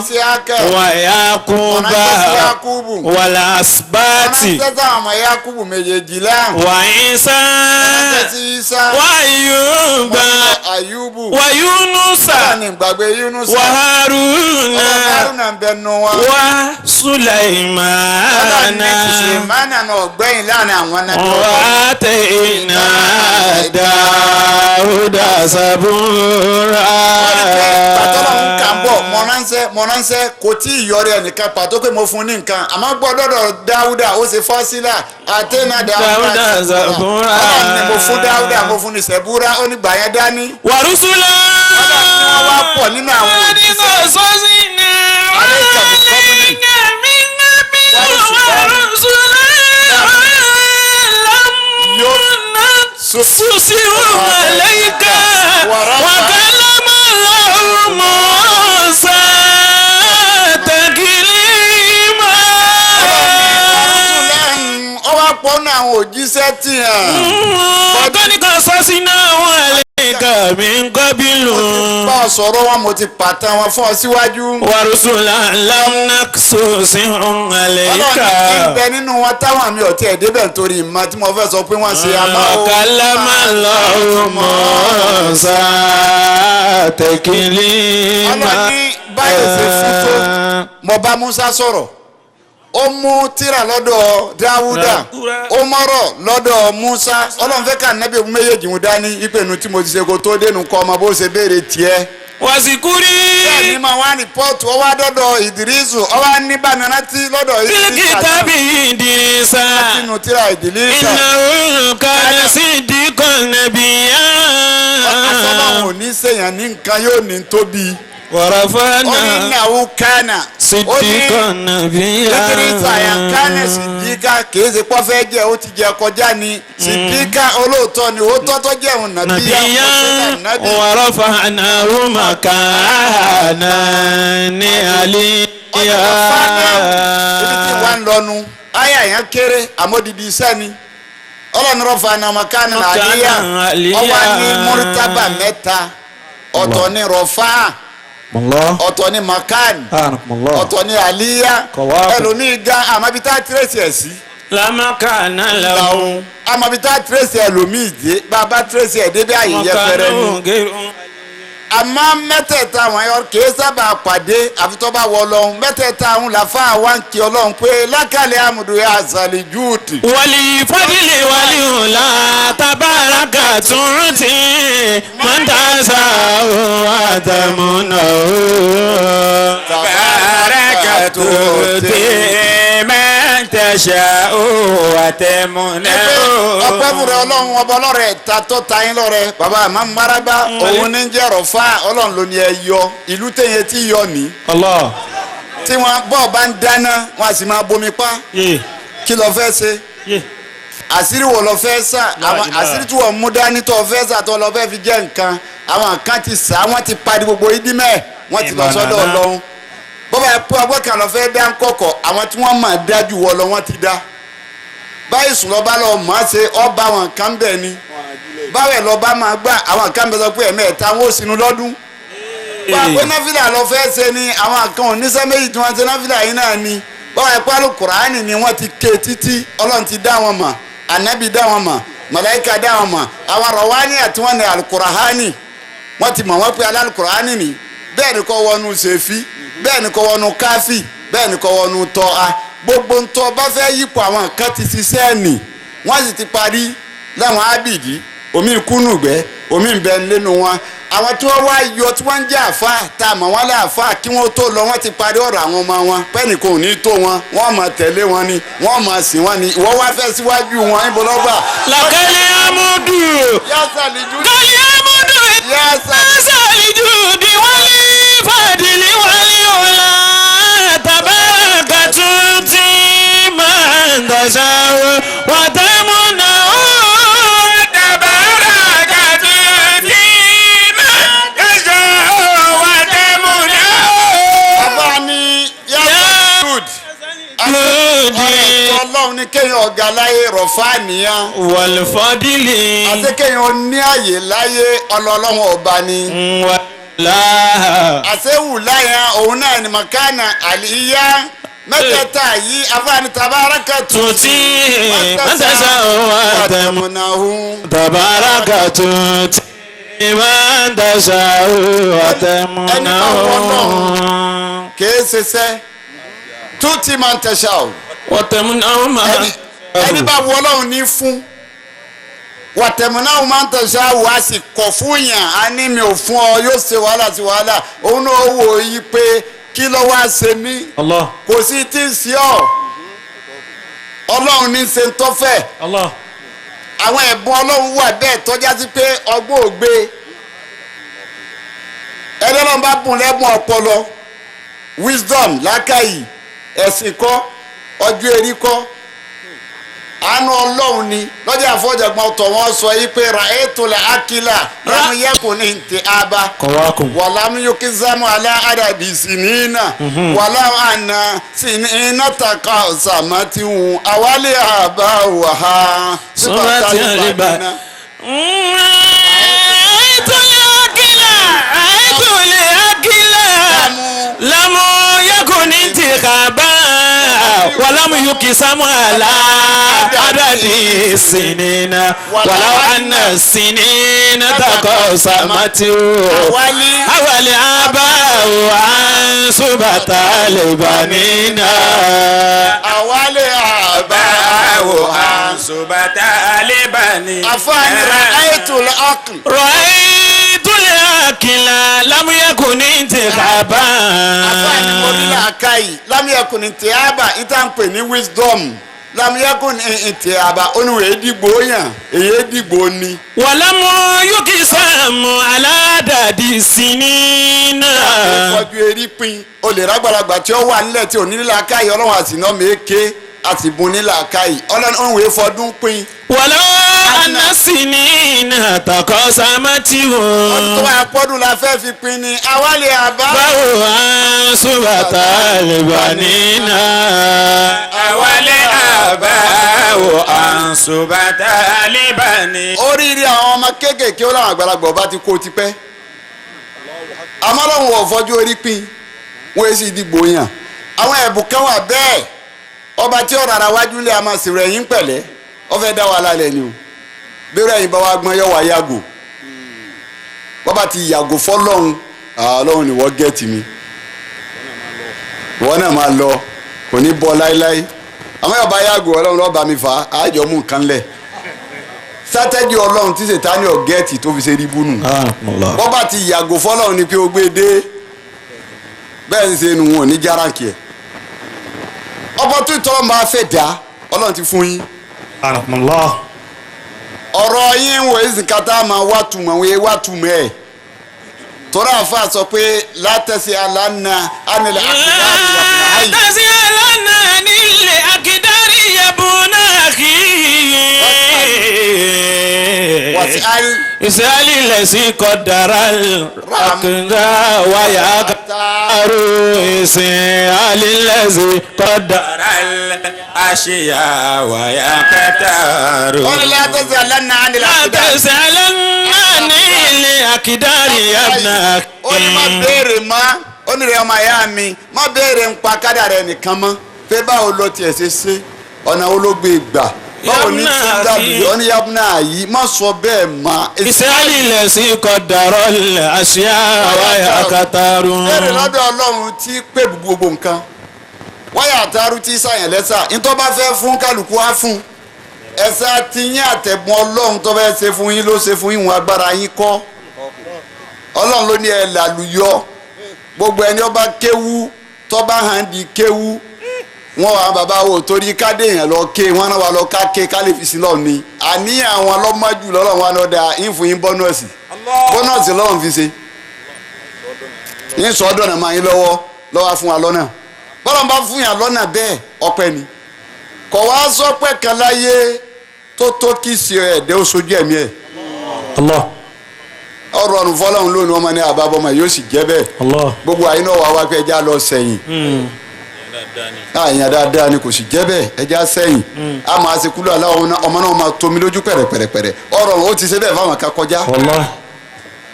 Speaker 3: Isiaka.
Speaker 2: Wa Yaquba.
Speaker 3: Mo ránṣẹ́ sí Yakubu.
Speaker 2: Wal asbati.
Speaker 3: Mo ránṣẹ́ sí àwọn ọmọ Yakubu méjèèjìlá.
Speaker 2: Wa Isa.
Speaker 3: Mo ránṣẹ́ sí Isa.
Speaker 2: Wa Ayyuba.
Speaker 3: Mo ránṣẹ́ Ayubu.
Speaker 2: Wa Yunusa.
Speaker 3: Ọlọ́run ní gbàgbé Yunusa.
Speaker 2: Wa Haruna.
Speaker 3: Ọlọ́run Haruna ń bẹ nù wọn.
Speaker 2: Wa Sulaimana.
Speaker 3: Ọlọ́run ní Sùlẹ̀mánà náà ọ̀gbẹ́yìn láàrin àwọn náà.
Speaker 2: Wa atayna Dawuda zabura.
Speaker 3: Pàtọ́lọ̀ ń kà ń bọ̀ mọ̀ ránṣẹ́ kò tí ì yọrí ẹnìkan pàtó pé mo fún un ní nǹkan àmọ́ gbọ́dọ̀dọ̀ Dáúdà ó ṣe fọ́sílà àtẹ́nà
Speaker 2: Dáúdà Zabura.
Speaker 3: Ọlọ́run ni mo fún Dáúdà mo fún ní Sẹ̀búrà ó ní gbà yẹn dání.
Speaker 2: Wa rusula.
Speaker 3: Ọlọ́run ni wọ́n wá pọ̀ nínú àwọn òjíṣẹ́.
Speaker 2: Alayka min qabli. Susiru alayka wa kalama Allahu Musa taklima.
Speaker 3: Ó wá pọ̀ nínú àwọn òjíṣẹ́ tí hàn.
Speaker 2: Ọ̀gọ́ni kan sọ sínú àwọn alayka min qablu.
Speaker 3: Bá a sọ̀rọ̀ wọn mo ti pàtàn wọn fún ọ síwájú.
Speaker 2: Wa rusulan lam naqsushum alayka.
Speaker 3: Ọlọ́run ní bẹ nínú wọn táwọn mi ò tiẹ̀ débẹ̀ nítorí ìmọ̀ tí mo fẹ́ sọ pé wọ́n ṣe àmọ́ o.
Speaker 2: Wa kallama Allahu Musa taklima.
Speaker 3: Ọlọ́run ní báyìí ṣe fún tó mo bá Musa sọ̀rọ̀, ó mú tírà lọ́dọ̀ Dáúdà, ó mọ́rọ̀ lọ́dọ̀ Musa. Ọlọ́run fẹ́ ká nábì méjèèjì ń dání ìpinnu tí mo ti ṣe kó tó dénú kọ́ ọmọ bó ṣe béèrè tiẹ̀.
Speaker 2: Wàsíkúrí.
Speaker 3: Bẹ́ẹ̀ ni màá wá rìpọ́ọ̀tù ó wá dọ́dọ̀ Ìdírísù, ó wá ní bámirántí lọ́dọ̀
Speaker 2: Fil kitabi Ìdírísà.
Speaker 3: Nínú tírà Ìdírísà.
Speaker 2: Innahu kana siddiqan nabiyya.
Speaker 3: Asọ́nà ò ní sèyàn ní nǹkan yóò ní tóbi.
Speaker 2: Warafana.
Speaker 3: Ó ní ìnáwó kánà.
Speaker 2: Siddiqan nabiyya.
Speaker 3: Ìdírísà yẹn kánà sídìíkà kìí ṣe pọ́fẹ́ jẹ́ ó ti jẹ kọjá ni. Sídìíkà olóòótọ́ ni òótọ́ tó jẹun nàbíyá.
Speaker 2: Nabiyya warafa'nahu makanan aliyya.
Speaker 3: Ibi tí wọ́n ń lọnu àyà yẹn kéré àmọ́ didi iṣẹ́ ni. Ọlọ́run rọ́fà makana àlíyá ọwọ́ ní mọ́rítàbà mẹ́ta, ọ̀tọ̀ ní rọ́fà, ọ̀tọ̀ ní makan, ọ̀tọ̀ ní àlíyá. Ẹlòmíì gan àmọ́bí tá a tírèsì ẹ̀ sí.
Speaker 2: Lamakana lahu.
Speaker 3: Àmọ́bí tá a tírèsì ẹlòmíì dé, bàbá tírèsì ẹ̀ débi àyè yẹpẹrẹ ni. Àmọ́ mẹ́tẹ̀ẹ̀ta àwọn ẹ̀yọ́ kìí sábà pàdé àfi tó bá wọ Ọlọ́run. Mẹ́tẹ̀ẹ̀ta àwọn làfáà wá ń kí Ọlọ́run pé lákàlẹ̀ àmùdù yà àzàlì júùtì.
Speaker 2: Wàlí fadili wàlí ọ̀la tabaraka tuntun mọ́tàṣà àtàmúnà.
Speaker 4: Tabaraka tuntun mọ́tàṣà àtàmúnà.
Speaker 3: Ọpẹ́ fúnra Ọlọ́run ọba ọlọ́rẹ̀ ta tó ta yín lọ́rẹ̀ bàbá àmọ́ maraba òun ní jẹ́ rọ̀fà Ọlọ́run ló ní ẹ yọ ìlú téye tí yọ ní.
Speaker 2: Allah.
Speaker 3: Tí wọn bọ́ọ̀ bá ń dáná wọn a sì máa bomi pa. Kí ló fẹ́ ṣe? Àṣírí wo ló fẹ́ sà? Àwọn àṣírí tí wọ́n mú dání tó fẹ́ sà tó lọ fẹ́ fi jẹ́ nǹkan, àwọn kan ti sà, wọ́n ti parí gbogbo ìdí mẹ́ẹ̀, wọ́n ti lọ sọ́dọ̀ Ọlọ́run. Bọ́bá ẹ pé ọgbọ́n kan lọ fẹ́ dá ń kọ̀kọ̀, àwọn tí wọ́n máa dájú wọ lọ wọ́n ti dá. Báyìí sùn lọ́ba lọ mọ̀ ọ́ ṣe ọba àwọn kan bẹ̀ ni. Báwẹ̀ lọ́ba máa gbà àwọn kan bẹ̀ sọ pé ẹ̀mẹ́ta wọn ò sínú lọ́dún. Wọ́n pé náfìlà lọ fẹ́ ṣe ni àwọn kan ò níṣẹ́ méjì tí wọ́n ṣe náfìlà yìí náà ni. Báwọn ẹ̀pẹ́ Al-Kùránì ni wọ́n ti ké títí Ọlọ́run ti dá wọn mọ̀, Ànábì dá wọn mọ̀, Màláíkà dá wọn mọ̀, àwọn rọ̀wání àti wọn ní Al-Kùránì wọ́n ti mọ̀ wọ́n pé Al-Kùránì ni. Bẹ́ẹ̀ ni kò wọnú sèfí, bẹ́ẹ̀ ni kò wọnú káfí, bẹ́ẹ̀ ni kò wọnú tọ́a. Gbogbo ntọ́ bá fẹ́ yípo àwọn kan ti ṣiṣẹ́ nì, wọ́n sì ti parí láwọn ábìdí, omi kúnnùgbẹ́, omi ń bẹ nínú wọn. Àwọn tí wọ́n wá yọ tí wọ́n ń jẹ́ àfa tá a mọ̀ wọ́n lé àfa kí wọ́n tó lọ wọ́n ti parí ọ̀rọ̀ àwọn ọmọ wọn pẹ́ẹ́nì kò ní tó wọn, wọ́n máa tẹ̀lé wọn ni, wọ́n máa sìn wọn ni, ìwọ wá fẹ́ síwájú wọn níbo lọ́gbà.
Speaker 2: Làkàlẹ̀ amúdù.
Speaker 3: Yásàlì jù.
Speaker 2: Kàlẹ̀ amúdù.
Speaker 3: Yásàlì
Speaker 2: jù di wálé fàdílì wálé ọ̀la tabaraka tuntun máa ń dàṣà wàtẹ́múnà ó tabaraka tuntun.
Speaker 3: ní kéèyàn ọ̀gá láyé rọ̀fà nìyẹn.
Speaker 2: Wal-fadli.
Speaker 3: Àti kéèyàn ní àyè láyé ọlọ́lọ́run ọba ni.
Speaker 2: Wàlá.
Speaker 3: Àṣewù láyà òun náà ni makana àlìyá mẹ́tẹ̀ẹ̀ta yìí afáàní tabaraka
Speaker 2: Tuti man tasha'u wa
Speaker 3: tẹ̀mùnàhù.
Speaker 2: Tabaraka tuti man tasha'u wa tamna'u.
Speaker 3: Kìí ṣiṣẹ́ tuti man tasha'u.
Speaker 2: Wa tamna'u man
Speaker 3: ẹni bá wọ Ọlọ́run ní fún wàtẹ̀mùnáwó máa ń tẹ̀sán wá sí kọ̀ fún yàn á ní mi ò fún ọ yóò ṣe wàhálà sí wàhálà òun náà wò ó yí pé kí ló wá ṣe mí
Speaker 2: Allah.
Speaker 3: Kò sí tí ń ṣe ọ Ọlọ́run ní ṣe ń tọ́fẹ̀.
Speaker 2: Allah.
Speaker 3: Àwọn ẹ̀bùn Ọlọ́run wà bẹ́ẹ̀ tọ́já sí pé ọgbọ́n ògbé ẹni Ọlọ́run bá bùn lẹ́bùn ọpọlọ wisdom lákàyè ẹ̀sìn kọ́ ọjọ́ erí kọ́ àánú Ọlọ́run ni lọ́jà àfọ́jọ̀gbọ́n tọ̀ wọ́n sọ yìí pé ra ètò lẹ̀ akílà lẹ́nu yẹ́kùn ní ti aba
Speaker 2: Kọ̀wákùn.
Speaker 3: wàlámù yókè sámú alá àdàdì sinina wàlámù àná sinina taka sàmátìhùn àwálé àbá wàhá
Speaker 2: Sọ́mátì àlebà. Ètò akílà lámú yẹ́kùn ní ti kàbá wàlámù yókè sámú àlá àdàdì sinina wàlámù àná sinina takọ sàmátìhùn.
Speaker 3: àwálé
Speaker 2: Awali abawo ansubata lebanina.
Speaker 3: àwálé àbá wàhá.
Speaker 4: Subata alebani.
Speaker 3: àfáàní ra ètò akíl.
Speaker 2: Ra'aytu al-akila lam yakun intikhaba.
Speaker 3: Àfáàní mo ní làákàyè lámìyẹkùn ní tìábà ìta ń pè ní wisdom lámìyẹkùn ní tìábà oníwèé dìgbò yàn èyí dìgbò ni.
Speaker 2: Walam yukisamu ala adadi sinina.
Speaker 3: Ìfọ̀jú erí pin olè rágbàlagbà tí ó wà nílẹ̀ tí ò ní làákàyè ọlọ́run àti iná mèéké àti ìbùn ní làákàyè ọlọ́run òun fọdún pin.
Speaker 2: Walau anna sinina taqasamatuhum.
Speaker 3: Ọdún tó wà pọ́dún la fẹ́ fi pin ni awálé àbá.
Speaker 2: Báwo ansubata lebanina.
Speaker 4: Awale abawo ansubata alebani.
Speaker 3: Oríire àwọn ọmọ kéékèèké ó láwọn àgbàlagbà ọba ti kó tipẹ́ àmọ́ lọ́hùn ọ̀fọ́jú orí pin wọ́n èsì ìdìbò yàn àwọn ẹ̀bùn kan wà bẹ́ẹ̀ ọba tí ọ̀rọ̀ ara wájú lé a máa sì rẹ̀ yín pẹ̀lẹ́ ó fẹ́ dá wàhálà lẹ̀ ni o bẹ́ẹ̀rẹ̀ yín bá wa gbọ́n yọ̀ wá yàgò bọ́ba ti yàgò fọlọ́hún ọlọ́hun ni wọ́n gẹ̀ẹ́tì mi wọ́n náà máa lọ kò ní bọ́ láéláé àmọ́ yọ̀bá yàgò ọlọ́run lọ́ọ́ bá mi fà á àjọ mú nǹkan lẹ̀ sátẹ́jì ọlọ́run tí sètáni ọ̀gẹ́ẹ̀tì tó fi ṣe rí búnú bọ́ba ti yàgò fọlọ́run ni pé ó gbé dé bẹ́ẹ̀ ń ṣe nu wọn ò ní járáǹkì ẹ̀ ọbọ̀ tó tọ́ máa fẹ́ dá ọlọ́run ti fún yín ọ̀rọ̀ yín wò é sì kátà máa wá tùmọ̀ wọ́n wá túmọ̀ ẹ̀ tọ́ra àfa sọ pé látẹ̀sí alánà ánilẹ̀ àkìdárì
Speaker 2: Látàsí alánà nílé akídárì yabuna kí.
Speaker 3: wàtí ayé
Speaker 2: Ìsẹ́lì lẹ̀sìn kọ̀dára àkìndá wáyà kàrú ìsìn alílẹ̀sìn kọ̀dára.
Speaker 4: Aṣíyá wàyà kẹtàrú.
Speaker 3: wọ́n ní látẹ̀sí alánà ánilẹ̀ àkìdárì
Speaker 2: Látàsí alánà nílé akídárì yabuna
Speaker 3: ó ní má béèrè mọ́ ó ní rẹ̀ ọmọ ìyá mi má béèrè ń pa kádà rẹ̀ nìkan mọ́ pé báwo ló tiẹ̀ ṣe ṣe ọ̀nà olóògbé gbà báwo ní
Speaker 2: Yabna
Speaker 3: sídàbí
Speaker 2: akhi.
Speaker 3: ó ní yabna yìí má sọ bẹ́ẹ̀ mọ́.
Speaker 2: Ìsẹ́lì lẹ̀sìn kọ̀dára àṣìyá wáyà kàtàrú.
Speaker 3: béèrè lọ́dọ̀ ọlọ́run tí pé gbogbo nǹkan wáyà àtàrú tí sàyàn lẹ́sà ntọ́ bá fẹ́ fún kálukú á fún ẹ̀sà tí yín àtẹ̀bùn ọlọ́run tó fẹ́ ṣe fún yín ló ṣe fún yín wọn agbára yín kọ́ ọlọ́run ló ní ẹ làlùyọ gbogbo ẹni ọba kéwú tọ́ba hàn di kéwú wọn wà bàbá wo torí káde yẹn lọ ké wọn náà wà lọ ká ké ká lè fi sí lọ ni àníyàn àwọn ọlọ́mọdù lọ́lọ́run wa lọ́dà yín fún yín bọ́nọ́ọ̀sì bọ́nọ́ọ̀sì lọ́run fi ṣe yín sọ ọdọ náà máa yín lọ́wọ́ lọ́wọ́ fún wa lọ́nà bọ́lá ń bá fún yàn lọ́nà bẹ́ẹ̀ ọpẹ́ ni kọ̀ wá sọpẹ́ kan láyé tó tó kí sí ẹ̀ẹ́dẹ́ ó sojú ẹ̀mí ẹ̀
Speaker 2: Allah
Speaker 3: ọ̀rọ̀ ọ̀run fọlọ́run lónìí wọ́n máa ní àbábọ́mọ yóò sì jẹ́ bẹ́ẹ̀
Speaker 2: Allah.
Speaker 3: gbogbo àyín náà wà wá pé ẹja lọ sẹ́yìn Àyàn dáadáa ni kò sì jẹ́ bẹ́ẹ̀, ẹja sẹ́yìn a máa ṣe kúlọ̀ aláwọ̀ ọmọ náà máa tomi lójú pẹ̀rẹ̀pẹ̀rẹ̀. Ọ̀rọ̀ ó ti ṣe bẹ́ẹ̀ fáwọn kan kọjá.
Speaker 1: Wallahi.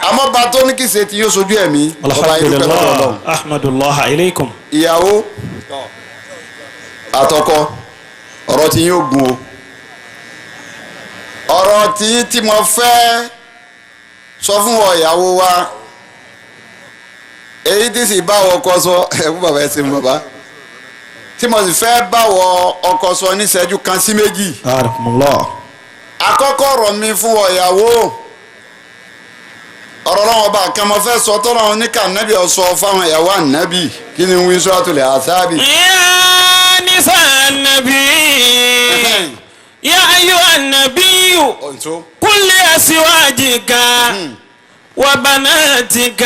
Speaker 3: Àmọ́ bá tó ní kí ṣe ti yóò sojú ẹ̀mí ọba yìí dúpẹ́ lọ́dọ̀ Ọlọ́run.
Speaker 1: Alhamdulillah, ahmadullah alaykum.
Speaker 3: Ìyàwó àtọkọ, ọ̀rọ̀ tí yóò gun o, ọ̀rọ̀ tí mo fẹ́ sọ fún ọ ìyàwó wa, èyí tí sì bá ọkọ sọ ẹ fún bàbá ẹ ṣeun bàbá, tí mo sì fẹ́ bá wọ ọkọ sọ níṣẹ́jú kan sí méjì.
Speaker 1: Barakallah.
Speaker 3: Àkọ́kọ́ ọ̀rọ̀ mi fún ọ ìyàwó, ọ̀rọ̀ lọ́wọ́ bá kan mo fẹ́ sọ tọ́lọ́ ní kànábì ọ̀sọ́ fáwọn ìyàwó ànábì. Kí ni wí suratul Ahzab?
Speaker 2: يا نساء النبي يا أيها النبي
Speaker 3: ọ̀tún.
Speaker 2: قل لأزواجك وبناتك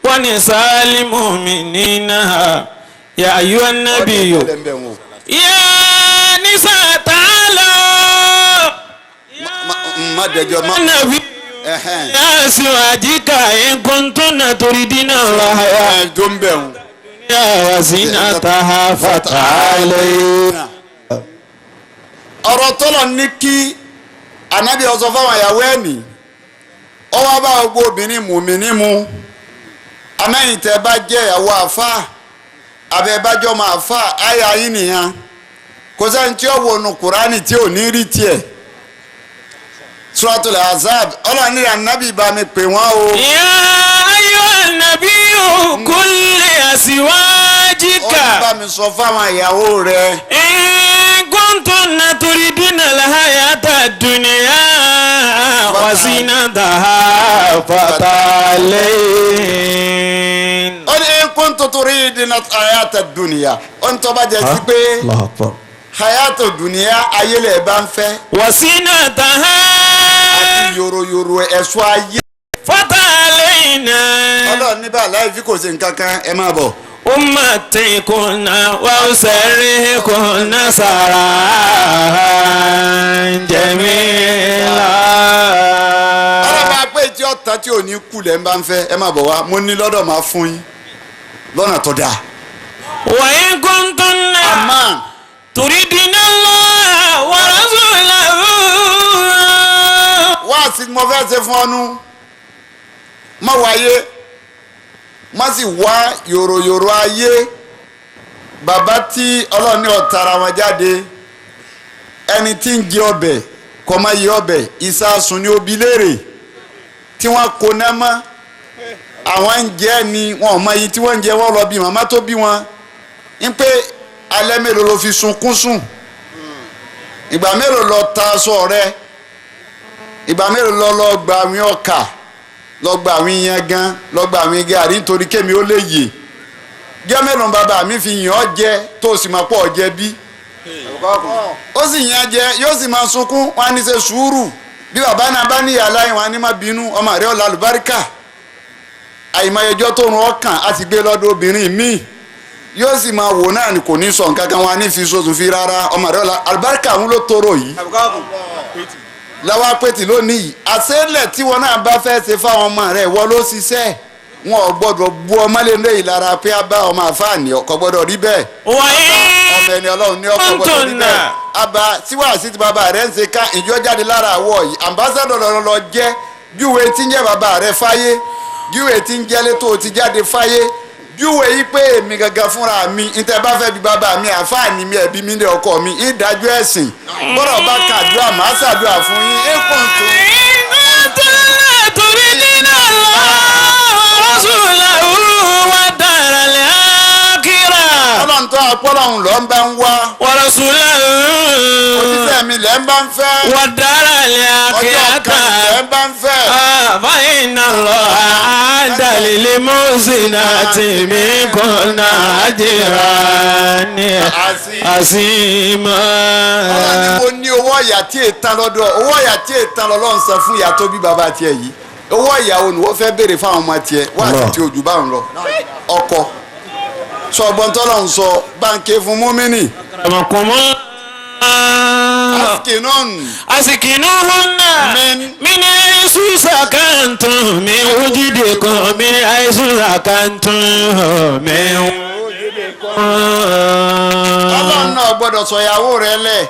Speaker 2: ونساء المؤمنين يا أيها النبي يا نساء تعالوا
Speaker 3: má dẹjọ́ má.
Speaker 2: النبي يا أزواجك إن كنتن تريدن الله
Speaker 3: ẹ tó ń bẹ̀ wọ́n.
Speaker 2: وزينتها فتعالين.
Speaker 3: Ọ̀rọ̀ tọ́lọ̀ ní kí anabi ọ̀sọ́ fáwọn ìyàwó ẹ̀ ní ọwọ́ bá gbogbo obìnrin mùmíní mu amẹ́yìn tẹ́ bá jẹ́ ìyàwó àfa àbẹ̀ bá jọ ọmọ àfa àyà yín nìyẹn. Kò sẹ́ni tí ó wò nu Kùránì tí ò ní rí tiẹ̀. Suratul Ahzab, ọlọ́run ní anabi bá mi pè wọ́n o.
Speaker 2: يا أيها النبي قل لأزواجك
Speaker 3: Ó ní bá mi sọ fáwọn ìyàwó rẹ̀.
Speaker 2: إن كنتن تريدن الحياة الدنيا وزينتها فتعالين.
Speaker 3: Ó ní in kuntum turidina hayata dunya, ó ní tó bá jẹ́ sí pé
Speaker 1: Allahu akbar.
Speaker 3: hayata dunya ayé lẹ̀ bá ń fẹ́
Speaker 2: وزينتها
Speaker 3: àti yòròyòrò ẹ̀ṣọ́ ayé.
Speaker 2: فتعالين
Speaker 3: Ọlọ́run ní bá láì fi kò sí nǹkan kan, ẹ máa bọ̀.
Speaker 2: أمتكن وأسرحكن سراحا جميلا.
Speaker 3: Ọlọ́run bá pé tí ọ̀tá tí ò ní kú lẹ̀ ń bá ń fẹ́, ẹ máa bọ̀ wá, mo ní lọ́dọ̀ máa fún yín lọ́nà tó dáa.
Speaker 2: وإن كنتن
Speaker 3: Àmọ́
Speaker 2: تريدن الله ورسوله
Speaker 3: wá sí mo fẹ́ ṣe fún ọnu, má wáyé, má sì wá yòròyòrò ayé. Bàbá tí Ọlọ́run ní ọ̀tara wọn jáde, ẹni tí ń jẹ ọbẹ̀ kọ́ má yẹ ọbẹ̀ ìsásùn ní obì léèrè tí wọ́n kó ná mọ́ àwọn ń jẹ́ ni wọn ò mọ iye tí wọ́n ń jẹ. Wọ́n lọ bí màmá tó bí wọn ń pé alẹ́ mélòó ló fi sunkún sùn, ìgbà mélòó lọ ta aṣọ rẹ, ìgbà mélòó lọ lọ gba àwọn ọkà, lọ gba àwọn yangan, lọ gba àwọn gàrí nítorí kémi ó lè yè jẹ́. Mélòó bàbá mi fi yàn ọ́ jẹ tó o sì máa pọ̀ jẹ bí ó sì yàn jẹ, yóò sì máa sunkún. Wọn á ní ṣe sùúrù bí bàbá náà bá níyà láyé, wọn á ní má bínú, ọmọ rẹ ọ̀la àlùbáríkà. Àìmọyẹjọ́ tó rún ọkàn á ti gbé lọ́dọ̀ obìnrin míì, yóò sì máa wò náà ni kò ní sọ nǹkan kan. Wọn á ní fi sóṣù fi rárá, ọmọ rẹ ọ̀la àlùbáríkà òun ló tóró yìí làwọn apẹ̀tì lónìí yìí. Àṣẹlẹ̀ tí wọn náà bá fẹ́ ṣe fáwọn ọmọ rẹ̀, wọ́n ló ṣiṣẹ́, wọn ò gbọ́dọ̀ bu ọmọ lé lé ìlara pé a bá ọmọ àfáàní ọkọ gbọ́dọ̀ rí bẹ́ẹ̀.
Speaker 2: وإن
Speaker 3: Ọmọ ẹni Ọlọ́run ní ọkọ gbọ́dọ̀ rí bẹ́ẹ̀. Àbá síwáàsí tí bàbá rẹ̀ ń ṣe ká ìjọ jáde lára àwọ̀ yìí, ambassadọ̀ lọ́rọ̀ lọ jẹ́. Júwe tí ń jẹ́ bàbá rẹ̀ fáyé, júwe tí ń jẹ́lé tó o ti jáde fáyé, júwe yìí pé èmi gangan fúnra mi ntẹ bá fẹ́ bí bàbá mi àfáàní mi ẹ̀bí mi ní ọkọ mi ìdájọ́ ẹ̀sìn gbọ́dọ̀ bá kàdúrà màá ṣàdúrà fún yín ẹ̀kọ́ tó.
Speaker 2: إن كنتن تريدن الله ورسوله والدار الآخرة
Speaker 3: Ọlọ́run tó àpọ́lọ́hún ló ń bá ń wá.
Speaker 2: ورسوله
Speaker 3: Òjíṣẹ́ mi lẹ́ ń bá ń fẹ́.
Speaker 2: والدار
Speaker 3: Ọjọ́ kan
Speaker 2: الآخرة
Speaker 3: lẹ́ ń bá ń fẹ́.
Speaker 2: فإن الله أعد للمحسنات منكن أجرا عظيما.
Speaker 3: Ọlọ́run ní mo ní owó ọ̀yà tí ètàn lọ́dọ̀, owó ọ̀yà tí ètàn lọ́lọ́run san fún ìyá tó bí bàbá tiẹ̀ yìí. Owó ọ̀yà wo ni wọ́n fẹ́ béèrè fáwọn ọmọ tiẹ̀ wá sí ti ojú báwọn lọ. Ọkọ sọ ọgbọ́n tọ́lọ́run sọ báńkì fún múmínì.
Speaker 2: أكرمكم الله
Speaker 3: Askinun.
Speaker 2: أسكنوهن من حيث سكنتم من وجدكم، من حيث سكنتم من
Speaker 3: Ọlọ́run náà gbọ́dọ̀ sọ ìyàwó rẹ lẹ̀.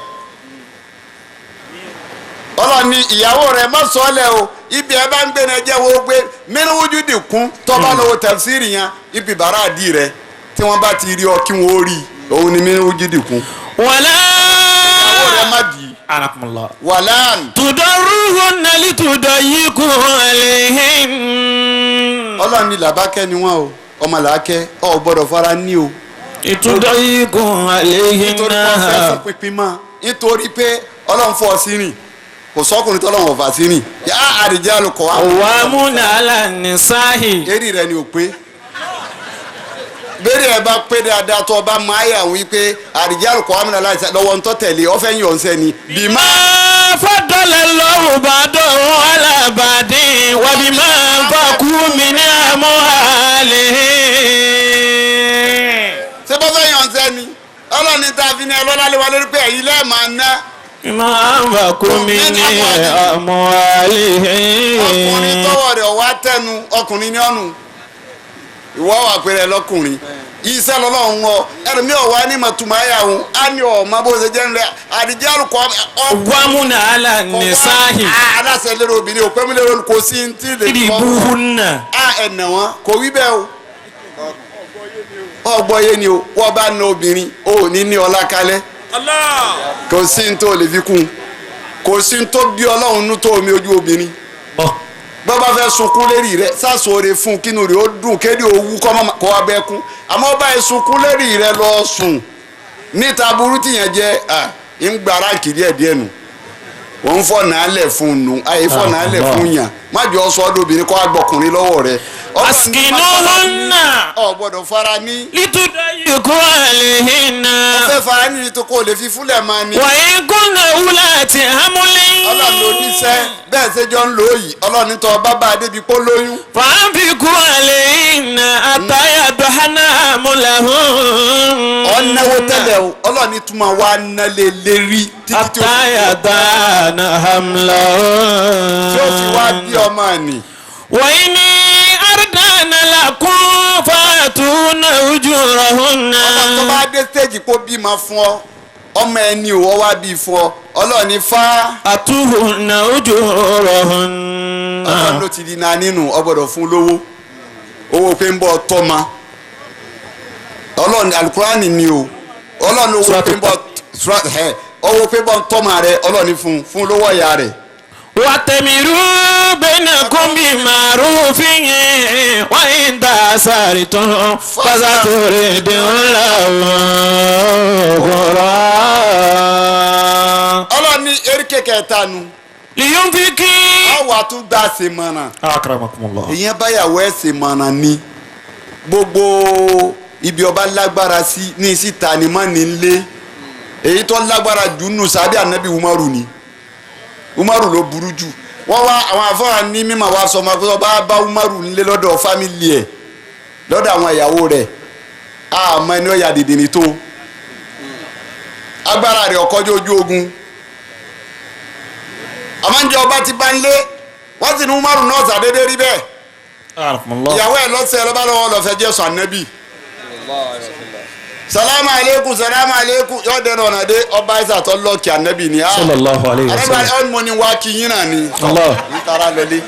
Speaker 3: Ọlọ́run ní ìyàwó rẹ má sọ ọ́ lẹ̀ o. Ibi ẹ bá ń gbé ní ẹjẹ́ wo gbé mínúwójú dìkún tọ́ba lọ́wọ́ tẹ̀síìrì yẹn ibi bàrà àdì rẹ tí wọ́n bá ti rí ọ kí wọ́n ó rí òun ni mínúwójú dìkún.
Speaker 2: ولا
Speaker 3: Ìyàwó rẹ má dì í.
Speaker 2: أنكم الله
Speaker 3: Wàláàn.
Speaker 2: تضروهن لتضيقوا عليهن.
Speaker 3: Ọlọ́run ní làbákẹ́ ni wọ́n o, ọmọ làákẹ́ ọ gbọ́dọ̀ fara ní o.
Speaker 2: لتضيقوا عليهن.
Speaker 3: Nítorí pé wọ́n fẹ́ fún pínpín mọ́, nítorí pé Ọlọ́run fọ́ ọ sí rìn, kò sọ́kùnrin tọ́lọ́run ọ̀fà sí rìn. Yá àdìjẹ́ àlùkò wa.
Speaker 2: قوامون على النساء.
Speaker 3: Eré rẹ ni ò pé. Bẹ́ẹ̀ni ẹ bá pé dáadáa tó ọba máa yà wí pé àdìjẹ́ àlùkò wa mìíràn láti lọ́wọ́ ntọ́ tẹ̀lé ọ̀fẹ́ yìí ọ̀nsẹ́ ni. Bìmá
Speaker 2: ما فضل الله بعضهم على بعض وبما أنفقوا من أموالهم.
Speaker 3: ṣé bọ́fẹ́ yìí ọ̀nsẹ́ ni. Ọlọ́run ní ta fi ní ẹlọ́lá lé wa lórí pé ẹ̀yin lẹ́ẹ̀ máa ná.
Speaker 2: بما أنفقوا من أموالهم.
Speaker 3: Ọkùnrin tọwọ́ rẹ̀ ọwọ́ tẹnu ọkùnrin ní ọ̀nù ìwọ wà pé rẹ lọkùnrin iṣẹ́ lọ́lọ́run ọ ẹlòmíì ọ̀wá ní màtúmọ̀ ayà òun á ní ọ̀ma bó ṣe jẹ́ ńlẹ̀ àdìjẹ́ àlùkò
Speaker 2: قوامون على النساء.
Speaker 3: aláṣẹ lérò obìnrin òpé mi lérò kò sí ní tí lè kọ́
Speaker 2: اضربوهن.
Speaker 3: á ẹ̀nà wọn kò wí bẹ́ẹ̀ o ọgbọ́yé ni o wọ́n bá na obìnrin o ò ní ní ọlá kalẹ̀ kò sí ní tó lè fi kún un kò sí ní tó bí ọlọ́run nú tó omi ojú obìnrin bọ́ bá fẹ́ sunkún lérí rẹ sásòre fún kínú rẹ ó dùn kéde owú kọ́ mọ́ kọ́ abẹ́ kún àmọ́ bá yẹ sunkún lérí rẹ lọ sùn níta burú tìyẹn jẹ à ń gbára kiri ẹ̀ díẹ̀ nù wọ́n ń fọ̀nà alẹ̀ fún un nù àyè fọ̀nà alẹ̀ fún yàn má jọ sọ ọdún obìnrin kọ́ agbọ̀kùnrin lọ́wọ́ rẹ.
Speaker 2: أسكنوهن.
Speaker 3: Ọ gbọ́dọ̀ fara ní.
Speaker 2: لتضيقوا عليهن.
Speaker 3: Ó fẹ́ fara ní nítorí kó o lè fi fúnlẹ̀ máa ní.
Speaker 2: وإن كن أولات حمل.
Speaker 3: Ọlọ́run ló níṣẹ́ bẹ́ẹ̀ ṣe jọ ń lò ó yìí Ọlọ́run tó bá bá a débi kó lóyún.
Speaker 2: فأنفقوا عليهن حتى يضعن حملهن.
Speaker 3: Ọ̀nàwó tẹ́lẹ̀ o Ọlọ́run túmọ̀ wá nálé lérí títí tí ó
Speaker 2: حتى
Speaker 3: fi
Speaker 2: يضعن حملهن.
Speaker 3: tí ó fi wá bí ọmọ àní.
Speaker 2: وإن أردن لكم فآتوهن أجورهن.
Speaker 3: Ọlọ́run tó bá dé stéèjì kó bímọ fún ọ ọmọ ẹni ò wọ́ wá bí fún ọ Ọlọ́run ní fá
Speaker 2: آتوهن أجورهن.
Speaker 3: Ọlọ́run ló ti di náà nínú ọ gbọ́dọ̀ fún lówó owó pé ń bọ́ tọ́ma Ọlọ́run alukurani ni o Ọlọ́run owó pé ń bọ́ owó pé ń bọ́ tọ́ma rẹ Ọlọ́run ní fún fún lówó ọ̀yà rẹ̀.
Speaker 2: واتمروا بينكم بمعروف وإن تعسرتم فسترضع له أخرى.
Speaker 3: Ọlọ́run ní eríkè kẹta nu
Speaker 2: لينفق.
Speaker 3: ọwọ́ àtúgbà ṣèmọ̀ràn
Speaker 1: أكرمكم الله.
Speaker 3: ìyẹn báyàwó ẹ̀ ṣèmọ̀ràn ni gbogbo ibi ọba lágbára sí ní síta ni má ní lé èyí tó lágbára jù nù sábẹ́ ànábì Umaru ni Umaru ló burú jù wọ́n wá àwọn afọ́nà ní mímọ̀ wá sọ ma pé ọba bá Umaru nílé lọ́dọ̀ fámìlì ẹ̀ lọ́dọ̀ àwọn ìyàwó rẹ̀ àmọ́ ẹni ọ̀yà dìde ní tó agbára rẹ̀ ọ̀kọ́jú ojú ogun àmọ́ ǹjẹ́ ọba ti bá ń lé wọ́n sì ní Umaru náà sàdédé rí bẹ́ẹ̀
Speaker 1: أكرمكم الله.
Speaker 3: ìyàwó ẹ̀ lọ́sẹ̀ lọ́ba lọ́wọ́ lọ́fẹ́ jẹ́ sọ ànábì. Salamu aleykum salamu aleykum yóò dẹnu ọ̀nà dé ọba ẹ̀sà tó lọ́ọ̀kì ànábì ni.
Speaker 1: Sallallahu alayhi wa
Speaker 3: ànábì
Speaker 1: sallam.
Speaker 3: ọ̀nà mo ni wá kí yín náà ni.
Speaker 1: Allah.
Speaker 3: Ń tara lọlé.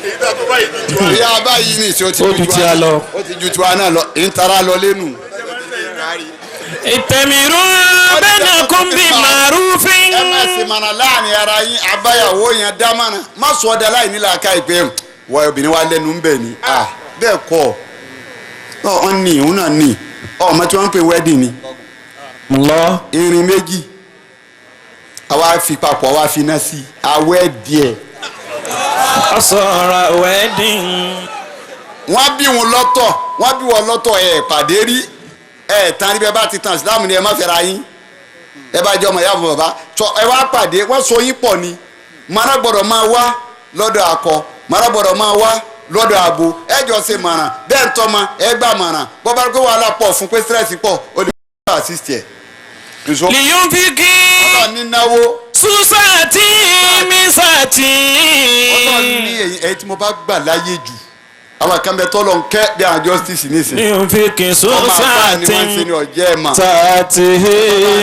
Speaker 3: Ìyá báyìí ni ìṣe ó ti
Speaker 1: Ó ju tiwa lọ.
Speaker 3: Ó ti ju tiwa náà lọ ń tara lọlé nù.
Speaker 2: اتمروا بينكم بمعروف.
Speaker 3: Ẹ má ṣe mọ̀nà láàrin ara yín abáyàwó yẹn dámọ̀nà má sọ ọ́ da láì nílà ká ìpè wọ obìnrin wa lẹ́nu ń bẹ̀ ni. Ah, bẹ́ẹ̀ kọ́ ọ ọ ní òun náà ní ọmọ tí wọ́n ń pè wedding ni.
Speaker 1: Allah.
Speaker 3: Irin méjì àwa fi papọ̀ àwa fi iná sí i awẹ́ díẹ̀.
Speaker 2: Ọ̀sọ̀rọ̀ wedding.
Speaker 3: Wọ́n bí wọn lọ́tọ̀ wọ́n bí wọn lọ́tọ̀ ẹ̀ pàdé rí ẹ̀ tán rí bẹ́ẹ̀ bá ti tàn sílámù ni ẹ má fẹ́ra yín ẹ bá jẹ́ ọmọ ìyá àbọ̀ bàbá tọ ẹ wá pàdé wọ́n so yín pọ̀ ni mara gbọ́dọ̀ máa wá lọ́dọ̀ akọ mara gbọ́dọ̀ máa wá lọ́dọ̀ abo ẹ jọ ṣe mọ̀ràn bẹ́ẹ̀ ń tọ́ ma ẹ gbà mọ̀ràn bọ́ bá gbé wàhálà pọ̀ fún pé stress pọ̀ ó lè bá assist ẹ̀. Nso
Speaker 2: Liyunfiki
Speaker 3: Ọlọ́run ní náwó
Speaker 2: susati misati.
Speaker 3: Ọlọ́run ní èyí tí mo bá gbà láyé jù Àwọn kan bẹ tọ́lọ̀ ń kẹ́ bí àwọn justice nísìn.
Speaker 2: Yunfiki
Speaker 3: Ọmọ àfáà ni wọ́n ń ṣe ní
Speaker 2: sa'atin
Speaker 3: ọ̀jẹ́ ẹ̀ mà.
Speaker 2: sa'atihi.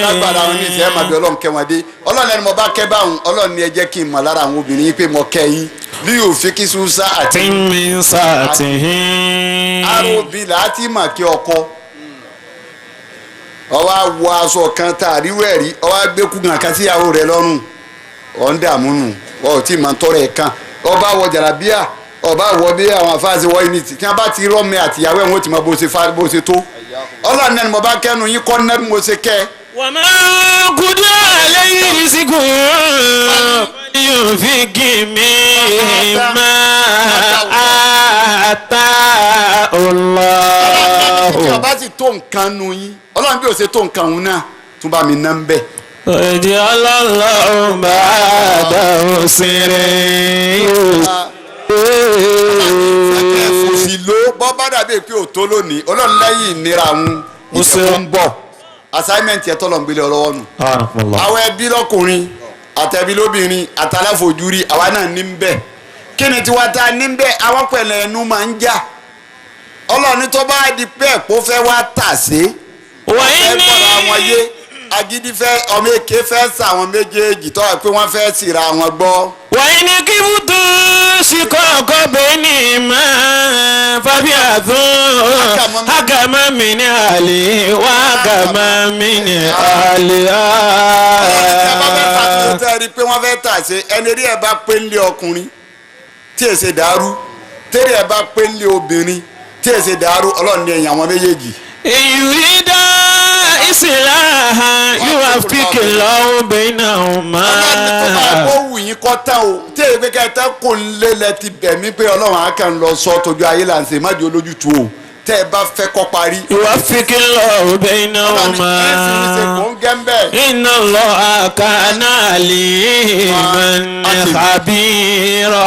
Speaker 3: Lágbára àwọn oníṣẹ́ ẹ̀ mà bí Ọlọ́run kẹ́ wọn dé. Ọlọ́run ẹni mo bá kẹ́ báwọn, Ọlọ́run ni ẹ jẹ́ kí n mọ̀ lára àwọn obìnrin yín pé mo kẹ́ yín. Bí yunfiki sa'atin
Speaker 2: min sa'atihi.
Speaker 3: Arobi là á ti mà kí ọkọ. Ọwọ́ awọ aṣọ kan tá a ríwẹ̀ rí, ọwọ́ agbẹ́kùgàn kan síyàwó rẹ lọ́rùn. Ọ̀ ń dààmú nù, ọ̀ ò tí ì máa tọrọ ẹ̀ kan. Ọba wọ jàlábíà, ọba wọ bí àwọn afáàṣẹ wọ ní ti tí wọn bá ti rọmọ àtìyàwó ẹ̀ wọ́n ti mọ bó ṣe fa bó ṣe tó. Ọlọ́run náà ni mo bá kẹ́nu yín kọ́ náà bí mo ṣe kẹ́.
Speaker 2: Wa ma qudira alayhi rizquhu falyunfiki mimma ataahu
Speaker 3: Ọlọ́run tí
Speaker 2: Allahu.
Speaker 3: ọba sì tó nǹkan nu yín, Ọlọ́run bí ó ṣe tó nǹkan òun náà tún bá mi ná ń bẹ̀.
Speaker 2: Waja'ala Allahu ba'da usrin yusra.
Speaker 3: Fòsì ló bọ́ bá dàbí pé ò tó lónìí, Ọlọ́run lẹ́yìn ìnira òun ìjẹ̀kùn ń bọ̀. Assignment yẹn tọ́lọ̀ ń gbélé ọlọ́wọ́ nù. Àwọn ẹbí lọ́kùnrin àtẹ̀bí lóbìnrin àtàláfojúrí àwa náà ní ń bẹ̀. Kí ni tiwa ta ní ń bẹ̀? Àwọn pẹ̀lẹ́ ẹnu máa ń jà. Ọlọ́run tó bá di pé ẹ̀pọ̀ fẹ́ wá tà sí.
Speaker 2: Wa
Speaker 3: Fẹ́
Speaker 2: inni
Speaker 3: gbọ́dọ̀ àwọn yé agídí fẹ́ ọmọ èké fẹ́ sà àwọn méjèèjì tó wà pé wọ́n fẹ́ síra wọn gbọ́.
Speaker 2: Wa in khiftum shiqaqa baynihima fab'athu hakaman min ahlihi wa hakaman min ahliha.
Speaker 3: Ọlọ́run tí a bá fẹ́ fàtúntò tẹ́ ẹ rí i pé wọ́n fẹ́ tà sí ẹni rí ẹ bá pé ń lé ọkùnrin tí èsè dàrú, tẹ́rẹ̀ ẹ bá pé ń lé obìnrin tí èsè dàrú, Ọlọ́run ní ẹ̀yìn àwọn méjèèjì.
Speaker 2: Yurida islahan yuwaffiqillahu baynahuma.
Speaker 3: Ọlọ́run tó bá kó wù yín kọ́ tán o tí èyí pé kẹta kò ń lé lẹ ti bẹ̀ mí pé Ọlọ́run á kàn lọ sọ tójú ayé là ń ṣe má jẹ́ olójútu o tẹ́ ẹ bá fẹ́ kọ́ parí.
Speaker 2: Yuwaffiqillahu
Speaker 3: Ọlọ́run
Speaker 2: baynahuma.
Speaker 3: ẹ sì ń ṣe kò ń gẹ́ ń bẹ́ẹ̀.
Speaker 2: Inna Allaha kana aliman khabira.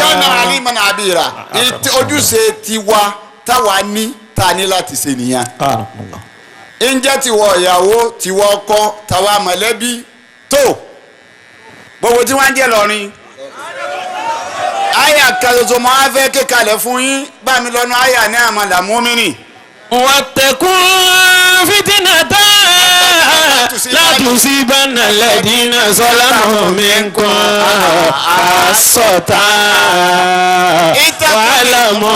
Speaker 3: Kánà aliman abira ojúṣe tiwa táwa ní ta ní láti ṣe nìyẹn. Ǹjẹ́ tiwọ ìyàwó tiwọ ọkọ tàwa mọ̀lẹ́bí tó gbogbo tí wọ́n ń jẹ́ lọ́rin. Àyà kan ṣoṣo mo á fẹ́ kékalẹ̀ fún yín bá mi lọ́nu àyà ní àmàlà mọ́mìnì.
Speaker 2: Wattaqu fitnatan la tusibanna alladhina zalamu minkum khassatan wa'lamu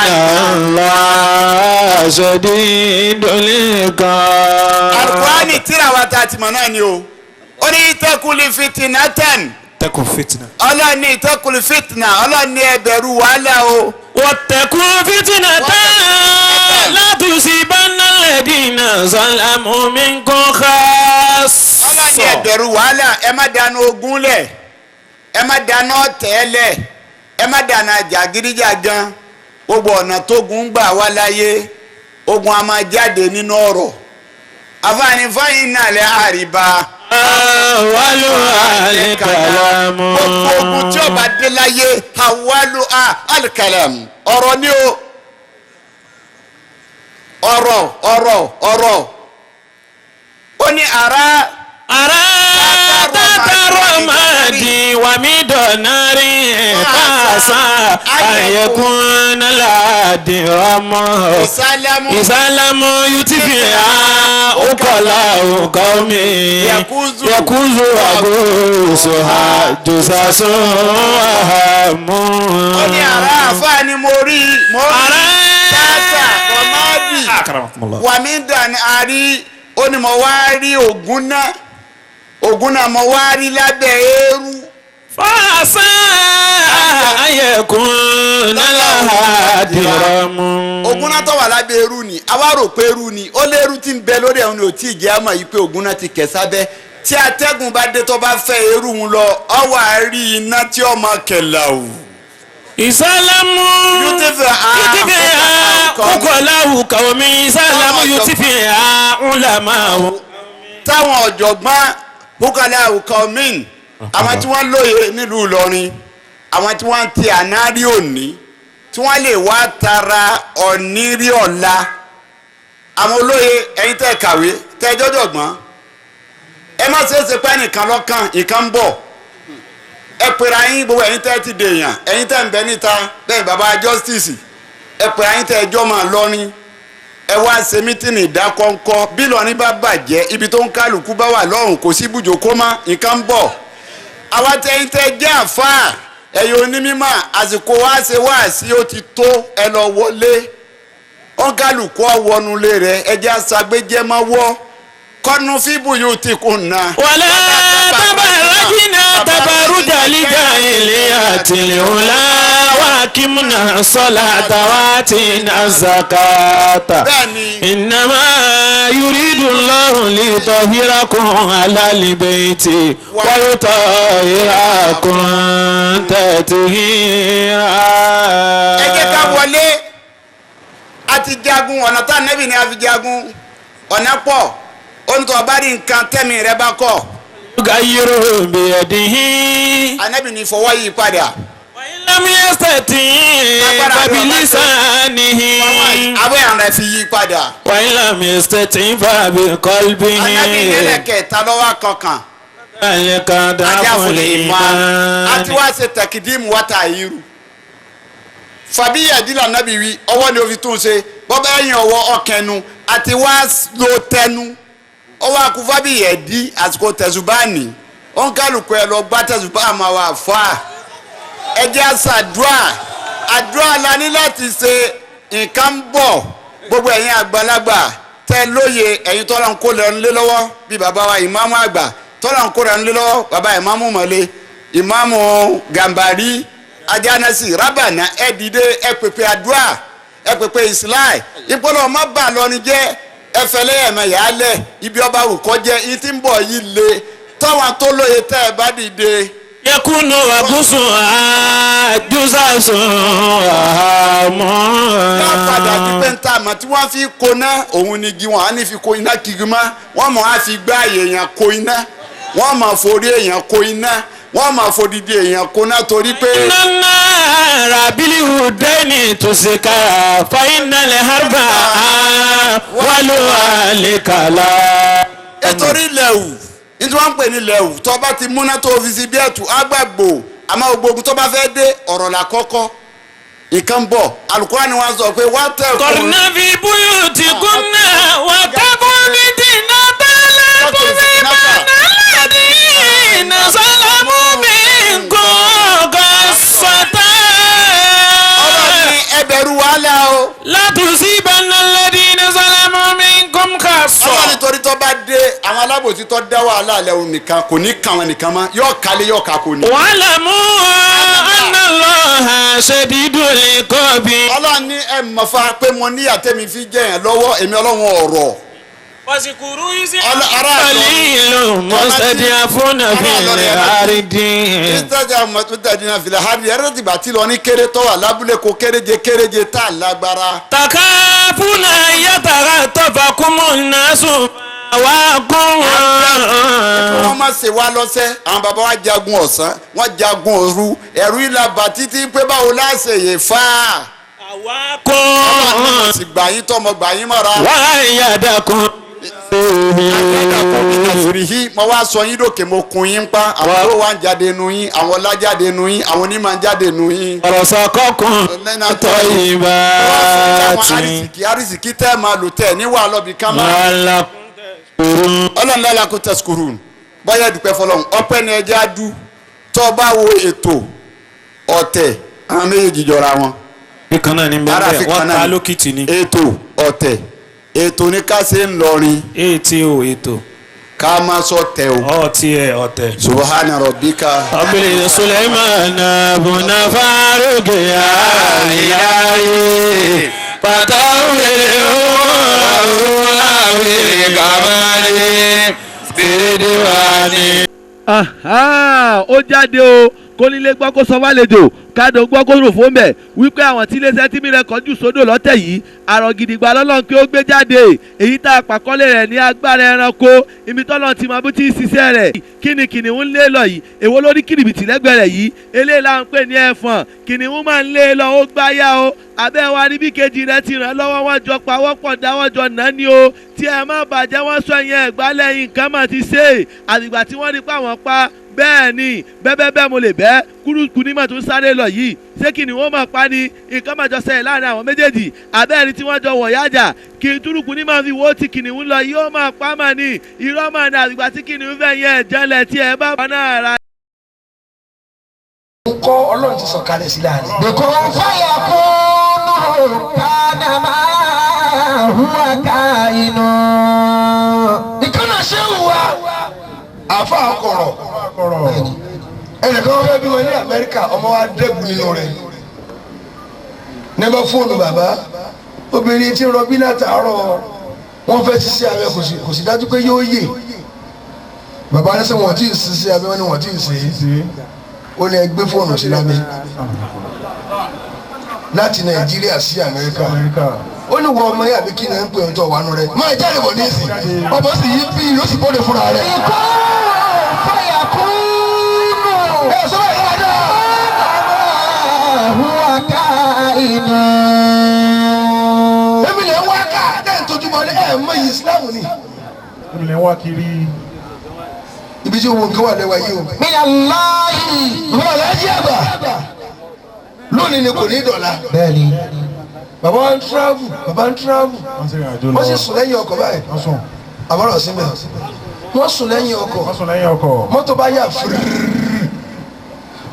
Speaker 2: anna Allaha shadidul iqab.
Speaker 3: Alukurani tíra wa ta ti mọ̀ náà ni o. Ó ní ìtẹ́kùlì fitinatan.
Speaker 1: Tẹ́kùn fitna.
Speaker 3: Ọlọ́ni ìtẹ́kùlì fitna Ọlọ́ni ẹ bẹ̀rù wàhálà o.
Speaker 2: Wattaqu fitnatan la tusibanna alladhina zalamu minkum
Speaker 3: Ọlọ́ni ẹ
Speaker 2: khassatan.
Speaker 3: bẹ̀rù wàhálà ẹ má dáná ogun lẹ̀ ẹ má dáná ọ̀tẹ̀ lẹ̀ ẹ má dáná jàgídíjàgan. Gbogbo ọ̀nà tógun ń gbà wá láyé ogun a máa jáde nínú ọ̀rọ̀. Àfààní fáyín náà lẹ́ àríbá.
Speaker 2: Awalu alikalamu.
Speaker 3: Gbogbo ogun tí ó bá dé láyé awalu alikalam ọ̀rọ̀ ni o. Ọ̀rọ̀ ọ̀rọ̀ ọ̀rọ̀ ó ní ara.
Speaker 2: Ara tataro madi wa mi dọ̀nari fasa ayẹkun ladi ọmọ.
Speaker 3: Ìsálámù.
Speaker 2: Ìsálámù yutifi ha ukola ukomi.
Speaker 3: Yakuzu.
Speaker 2: Yakuzu agusu ha jusasun ahamu.
Speaker 3: Ó ní ara àfáà ni mo rí mo rí
Speaker 2: Ara.
Speaker 3: tata ọmọdì
Speaker 1: Akramakumullah.
Speaker 3: wàmídàn àrí ó ní mo wá rí ògùn náà ògùn náà mo wá rí lábẹ́ eérú.
Speaker 2: Fasa ayẹkun ladi ọmọ.
Speaker 3: Ògùn náà tó wà lábẹ́ eérú ni àwa rò pé eérú ni ó léérú tí ń bẹ lórí ẹ̀hún ni ò tí ì jẹ́ àmọ́ yìí pé ògùn náà ti kẹ̀ sábẹ́ tí atẹ́gùn bá dé tó bá fẹ́ eérú ń lọ ọ wà á rí iná tí ó máa kẹlà o.
Speaker 2: Ìsálámù
Speaker 3: Yutifi ha
Speaker 2: yutifi ha ukolahu kawmi ìsálámù yutifi ha ulamahu.
Speaker 3: Táwọn ọ̀jọ̀gbọ́n bukala ukomin àwọn tí wọ́n lóye nílùú Ìlọrin àwọn tí wọ́n ti ànárí òní tí wọ́n lè wá tara ọ̀nírí ọ̀la àwọn olóye ẹ̀yin tẹ́ kàwé tẹ́ jọ́jọ̀gbọ́n ẹ má ṣe é ṣe pé ẹnìkan lọ́kàn ìkan ń bọ̀ Ẹ pera yín gbogbo ẹ̀yin tẹ́ ti dèèyàn, ẹ̀yin tẹ́ ń bẹ níta, bẹ́ẹ̀ bàbá justice, ẹ pera yín tẹ́ ẹjọ́ máa lọ́rin. Ẹ wá ṣe mítìnì ìdákọ́ńkọ́. Bí Ìlọrin bá bàjẹ́, ibi tó ń kálukú bá wà lọ́rùn kò sí ibùjókòó mọ́, nǹkan ń bọ̀. Àwa tẹ́yìn tẹ́ jẹ́ àfáà, ẹ̀yin onímọ̀, àsìkò wá ṣe wá sí ó ti tó, ẹ lọ wọlé. Ó ń kálukú ọ̀wọ́nulé rẹ̀, ẹ jẹ́ aṣàgbéjẹ́ máa wọ́. Kọ́nu fíbù yóò ti kùn náà.
Speaker 2: ولا تبرجنا تبرج الجاهلية الأولى وأقمنا الصلاة وآتينا الزكاة
Speaker 3: Bẹ́ẹ̀ni.
Speaker 2: إنما يريد الله ليطهركم على البيت ويطهركم تطهيرا.
Speaker 3: Ẹ jẹ́ ká wọlé. A ti jagun ọ̀nà tá nẹ́bì ni a fi jagun ọ̀nà pọ̀. Ó ní tó bá rí nǹkan tẹ́mi rẹ bá kọ̀.
Speaker 2: يغيره بيده
Speaker 3: Anẹ́bì ni fọwọ́ yí padà.
Speaker 2: وإن لم يستطع فبلسانه
Speaker 3: Abẹ́ àrùn rẹ fi yí padà.
Speaker 2: وإن لم يستطع فبقلبه
Speaker 3: Anẹ́bì nílẹ̀ kẹta lọ́wọ́ kankan.
Speaker 2: ذلك ضعف
Speaker 3: Ajáfòlè ìmọ̀. A ti
Speaker 2: الإيمان
Speaker 3: wá ṣe tẹ̀kídìmù wá ta irú. Fàbíyà dílà nábì wí ọwọ́ ni o fi tún ṣe bọ́bá ẹ̀yìn ọwọ́ ọkẹnu àti wá lo tẹnu ọwọ́ akú fàbíyà dí àsìkò tẹ̀sùbáàní ònkálùkù ẹ lọ gbá tẹ̀sùbá àmọ́ wa fà á. Ẹ jẹ́ àṣàdúà, àdúà la ní láti ṣe. Nǹkan ń bọ̀. Gbogbo ẹ̀yin àgbàlagbà tẹ lóye, ẹ̀yin tọ́lá ń kó lẹ́nu lé lọ́wọ́ bí bàbá wa ìmáàmù àgbà tọ́lá ń kó lẹ́nu lé lọ́wọ́, bàbá ìmáàmù mọ̀lẹ́, ìmáàmù Gàmbàrí Ajánásì Rábànà, ẹ dìde, ẹ pèpè àdúà, ẹ pèpè ìsìláì ìpọlọ ọmọ bà lọrin jẹ. Ẹ fẹlẹ ẹmẹ yálẹ ibi ọba wù kọjẹ yìí tí ń bọ̀ yìí le tọ́wọ́n tó lóye tẹ́ ẹ bá dìde.
Speaker 2: يكون وقصها جزاز
Speaker 3: Yóò padà di pé
Speaker 2: وهام
Speaker 3: ń ta àmọ́ tí wọ́n fi koná òun ni igi wọn á ní fi ko iná kiri mọ́. Wọ́n mọ̀ á fi gbá èèyàn ko iná, wọ́n mọ̀ forí èèyàn ko iná, wọ́n mọ̀ fodidi èèyàn koná torí pé.
Speaker 2: إن النار بالهدين تسكى فإن الحرب ولها لكلا
Speaker 3: Nítorí lẹ́wù nítorí wọ́n ń pè ní lẹ́wù tó bá ti múná tó fi sí bí ẹ̀tù àgbàgbò àmọ́ gbogbo ogun tó bá fẹ́ dé ọ̀rọ̀ là kọ́kọ́ nǹkan bọ̀. Alukóra ni wọ́n sọ pé wá tẹ̀ kó.
Speaker 2: قرن في بيوتكن واتقوا فتنة لا تصيبن الذين ظلموا منكم خاصة.
Speaker 3: Ọlọ́run ní ẹ bẹ̀rù wàhálà o.
Speaker 2: لا تصيبن الذين ظلموا منكم خاصة.
Speaker 3: Ọlọ́run nítorí tó bá dé àwọn alábòsí tó dá wàhálà lẹ́wọ̀n nìkan kò ní kàn wọ́n nìkan mọ́, yóò kálé yóò kà kò ní.
Speaker 2: واعلموا أن الله شديد العقاب.
Speaker 3: Ọlọ́run ní ẹ mọ̀ fa pé mo ní àtẹ̀mí fi jẹ́ yẹn lọ́wọ́ èmi Ọlọ́run ọ̀rọ̀. Ará àlọ́
Speaker 2: قليل مستضعفون في الأرض.
Speaker 3: Ìtajà mọ̀tòtàdínà fìlà hàbí ẹ̀rọ tìgbà tí lọ ní kéré tó wà lábúlé kó kéréje kéréje tá a lágbára.
Speaker 2: تخافون أن يتخطفكم الناس فآواكم.
Speaker 3: Wọ́n má ṣe wá lọ́sẹ̀. Àwọn bàbá wa jagun ọ̀sán, wọ́n jagun òru, ẹ̀rú ìlàbà títí pé báwo láṣẹ yè fà á. Ọlọ́run sì gbà yín tọmọ gbà yín mọ́ra.
Speaker 2: وأيدكم.
Speaker 3: Àfìrìhí mo wá sọ yín lókè, mo kun yín pa. Àwọn tó wà ń jáde nu yín, àwọn ọlá jáde nu yín, àwọn onímọ̀ ń jáde nu yín.
Speaker 2: ورزقكم
Speaker 3: Lẹ́nà tó
Speaker 2: طيبات.
Speaker 3: àwọn arísìkí arísìkí tẹ́ máa lò tẹ́ ní wàhálà bí ká máa.
Speaker 2: لعلكم تشكرون.
Speaker 3: Ọlọ́run lọ́la kó tẹ̀síkúrú bọ́yá dúpẹ́ fọlọ́run. Ọpẹ́ ni ẹjẹ́ á dú. Tó bá wo ètò ọ̀tẹ̀, àwọn méjèèjì jọra wọn.
Speaker 1: Bí kan náà ní
Speaker 3: Ara
Speaker 1: bẹ́ẹ̀
Speaker 3: fi
Speaker 1: wọ́n
Speaker 3: kan náà
Speaker 1: ta
Speaker 3: ni.
Speaker 1: lókìtì ni.
Speaker 3: Ètò ọ̀tẹ̀, ètò ní ká ṣe ń lọrin.
Speaker 1: Ètò ètò.
Speaker 3: Ká má sọ tẹ o.
Speaker 1: Ọtí ẹ ọ̀tẹ̀.
Speaker 3: Subhana rabbika.
Speaker 2: أبلي سليمان بن فاروق يا إلهي فتولي كمالي بديواني.
Speaker 7: Aha, ó jáde o. Kónílé gbọ́ kó sọ fàlejò, kádùn gbọ́ kó rò fún bẹ̀ wípé àwọn tí iléeṣẹ́ tí mi rẹ̀ kọjú sódò lọ́tẹ̀ yìí àrò gidigba lọ́lọ́run kí ó gbé jáde èyí tá a pàkọ́lé rẹ̀ ní agbára ẹranko ibi tọ́lọ́run ti máa bó ti ń ṣiṣẹ́ rẹ̀. Kí ni kìnìún ń lé lọ yìí? Èwo ló ní kìrìbìtì lẹ́gbẹ̀ẹ́ rẹ̀ yìí? Eléyìí là ń pè ní ẹ̀fọ̀n. Kìnìún máa ń lé lọ, ó gbáyà o. Abẹ́ wa níbi kejì rẹ̀ ti ràn lọ́wọ́, wọ́n jọ pawọ́pọ̀ dáwọ́ jọ nà ní o. Tí ẹ má bàjẹ́, wọ́n sọ yẹn ẹ̀gbá lẹ́yìn nǹkan mà ti ṣe é. Àtìgbà tí wọ́n rí pa wọ́n pa Bẹ́ẹ̀ ni bẹ́ẹ̀ bẹ́ẹ̀ mo lè bẹ́ẹ̀ kúrúkú ní mà tún sáré lọ yìí. Ṣé kìnìún ó máa pa ni? Nǹkan máa jọ ṣẹlẹ̀ láàrin àwọn méjèèjì. Àbẹ́ẹ̀ni tí wọ́n jọ wọ̀ yájà kí túrúkú ní máa fi wo ti kìnìún lọ yìí ó máa pa mà ní irọ́ mà ní àgbà tí kìnìún fẹ́ yẹn jẹ́lẹ̀ tí ẹ bá bá náà ra.
Speaker 8: Ń kọ́ Ọlọ́run ti sọ̀kalẹ̀ sí láàrin.
Speaker 6: Bìkún fàyà kúnnù kánà máa hùwà káyinú.
Speaker 8: Ìkànnà ṣé ń wá àfa àkọ̀rọ̀ ẹnìkan fẹ́ bí wọn ní Amẹ́ríkà, ọmọ wa dẹ́gun nínú rẹ̀ nígbà fóònù bàbá obìnrin tí ń rọbí látàárọ̀ wọ́n fẹ́ ṣiṣẹ́ abẹ, kò sì dájú pé yóò yè. Bàbá ní sọ wọ́n tí ì ṣiṣẹ́ abẹ, wọ́n ní wọ́n tí ì ṣe é. Ó ní ẹ gbé fóònù sí lábẹ́ láti Nàìjíríà sí Amẹ́ríkà. Ó ní wọ́n ọmọ yàbí kí ni ẹ ń pè ń tọ̀ wánu rẹ̀ máa jáde bọ̀ ní ìsìn ọmọ sì yí bí yóò sì bọ́dẹ̀ fúnra rẹ̀.
Speaker 6: Bìkún fàyà kúnnù
Speaker 8: Ẹ sọ bẹ́ẹ̀ dáadáa.
Speaker 6: máa hùwà káyinú.
Speaker 8: Èmi lè ń wá ká ẹ̀ ń tójú mọ́ ẹ̀ mọ iyì Islam ni.
Speaker 5: Èmi lè ń wá kiri.
Speaker 8: Ibi tí owó nǹkan wà lẹ́wà yìí o.
Speaker 6: Minallahi.
Speaker 8: Bàbá aláàjì àgbà lónìí ni kò ní dọ̀la.
Speaker 6: Bẹ́ẹ̀ni.
Speaker 8: Bàbá wa ń travel, bàbá ń travel.
Speaker 5: Wọ́n sì rìn àjò lọ.
Speaker 8: Wọ́n sì sùn lẹ́yìn ọkọ̀ báyìí.
Speaker 5: Wọ́n sùn.
Speaker 8: Àbọ̀rọ̀ síbẹ̀. Wọ́n sùn lẹ́yìn ọkọ̀.
Speaker 5: Wọ́n sùn lẹ́yìn ọkọ̀.
Speaker 8: Mọ́tò bá yà fúrúrú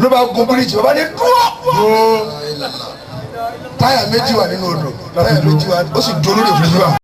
Speaker 8: ló bá gun bíríìjì. Bàbá ní dúró.
Speaker 5: Dúró.
Speaker 8: Táyà méjì wà nínú odò. Táyà méjì wà, ó sì dúró lórí òfurufú wa.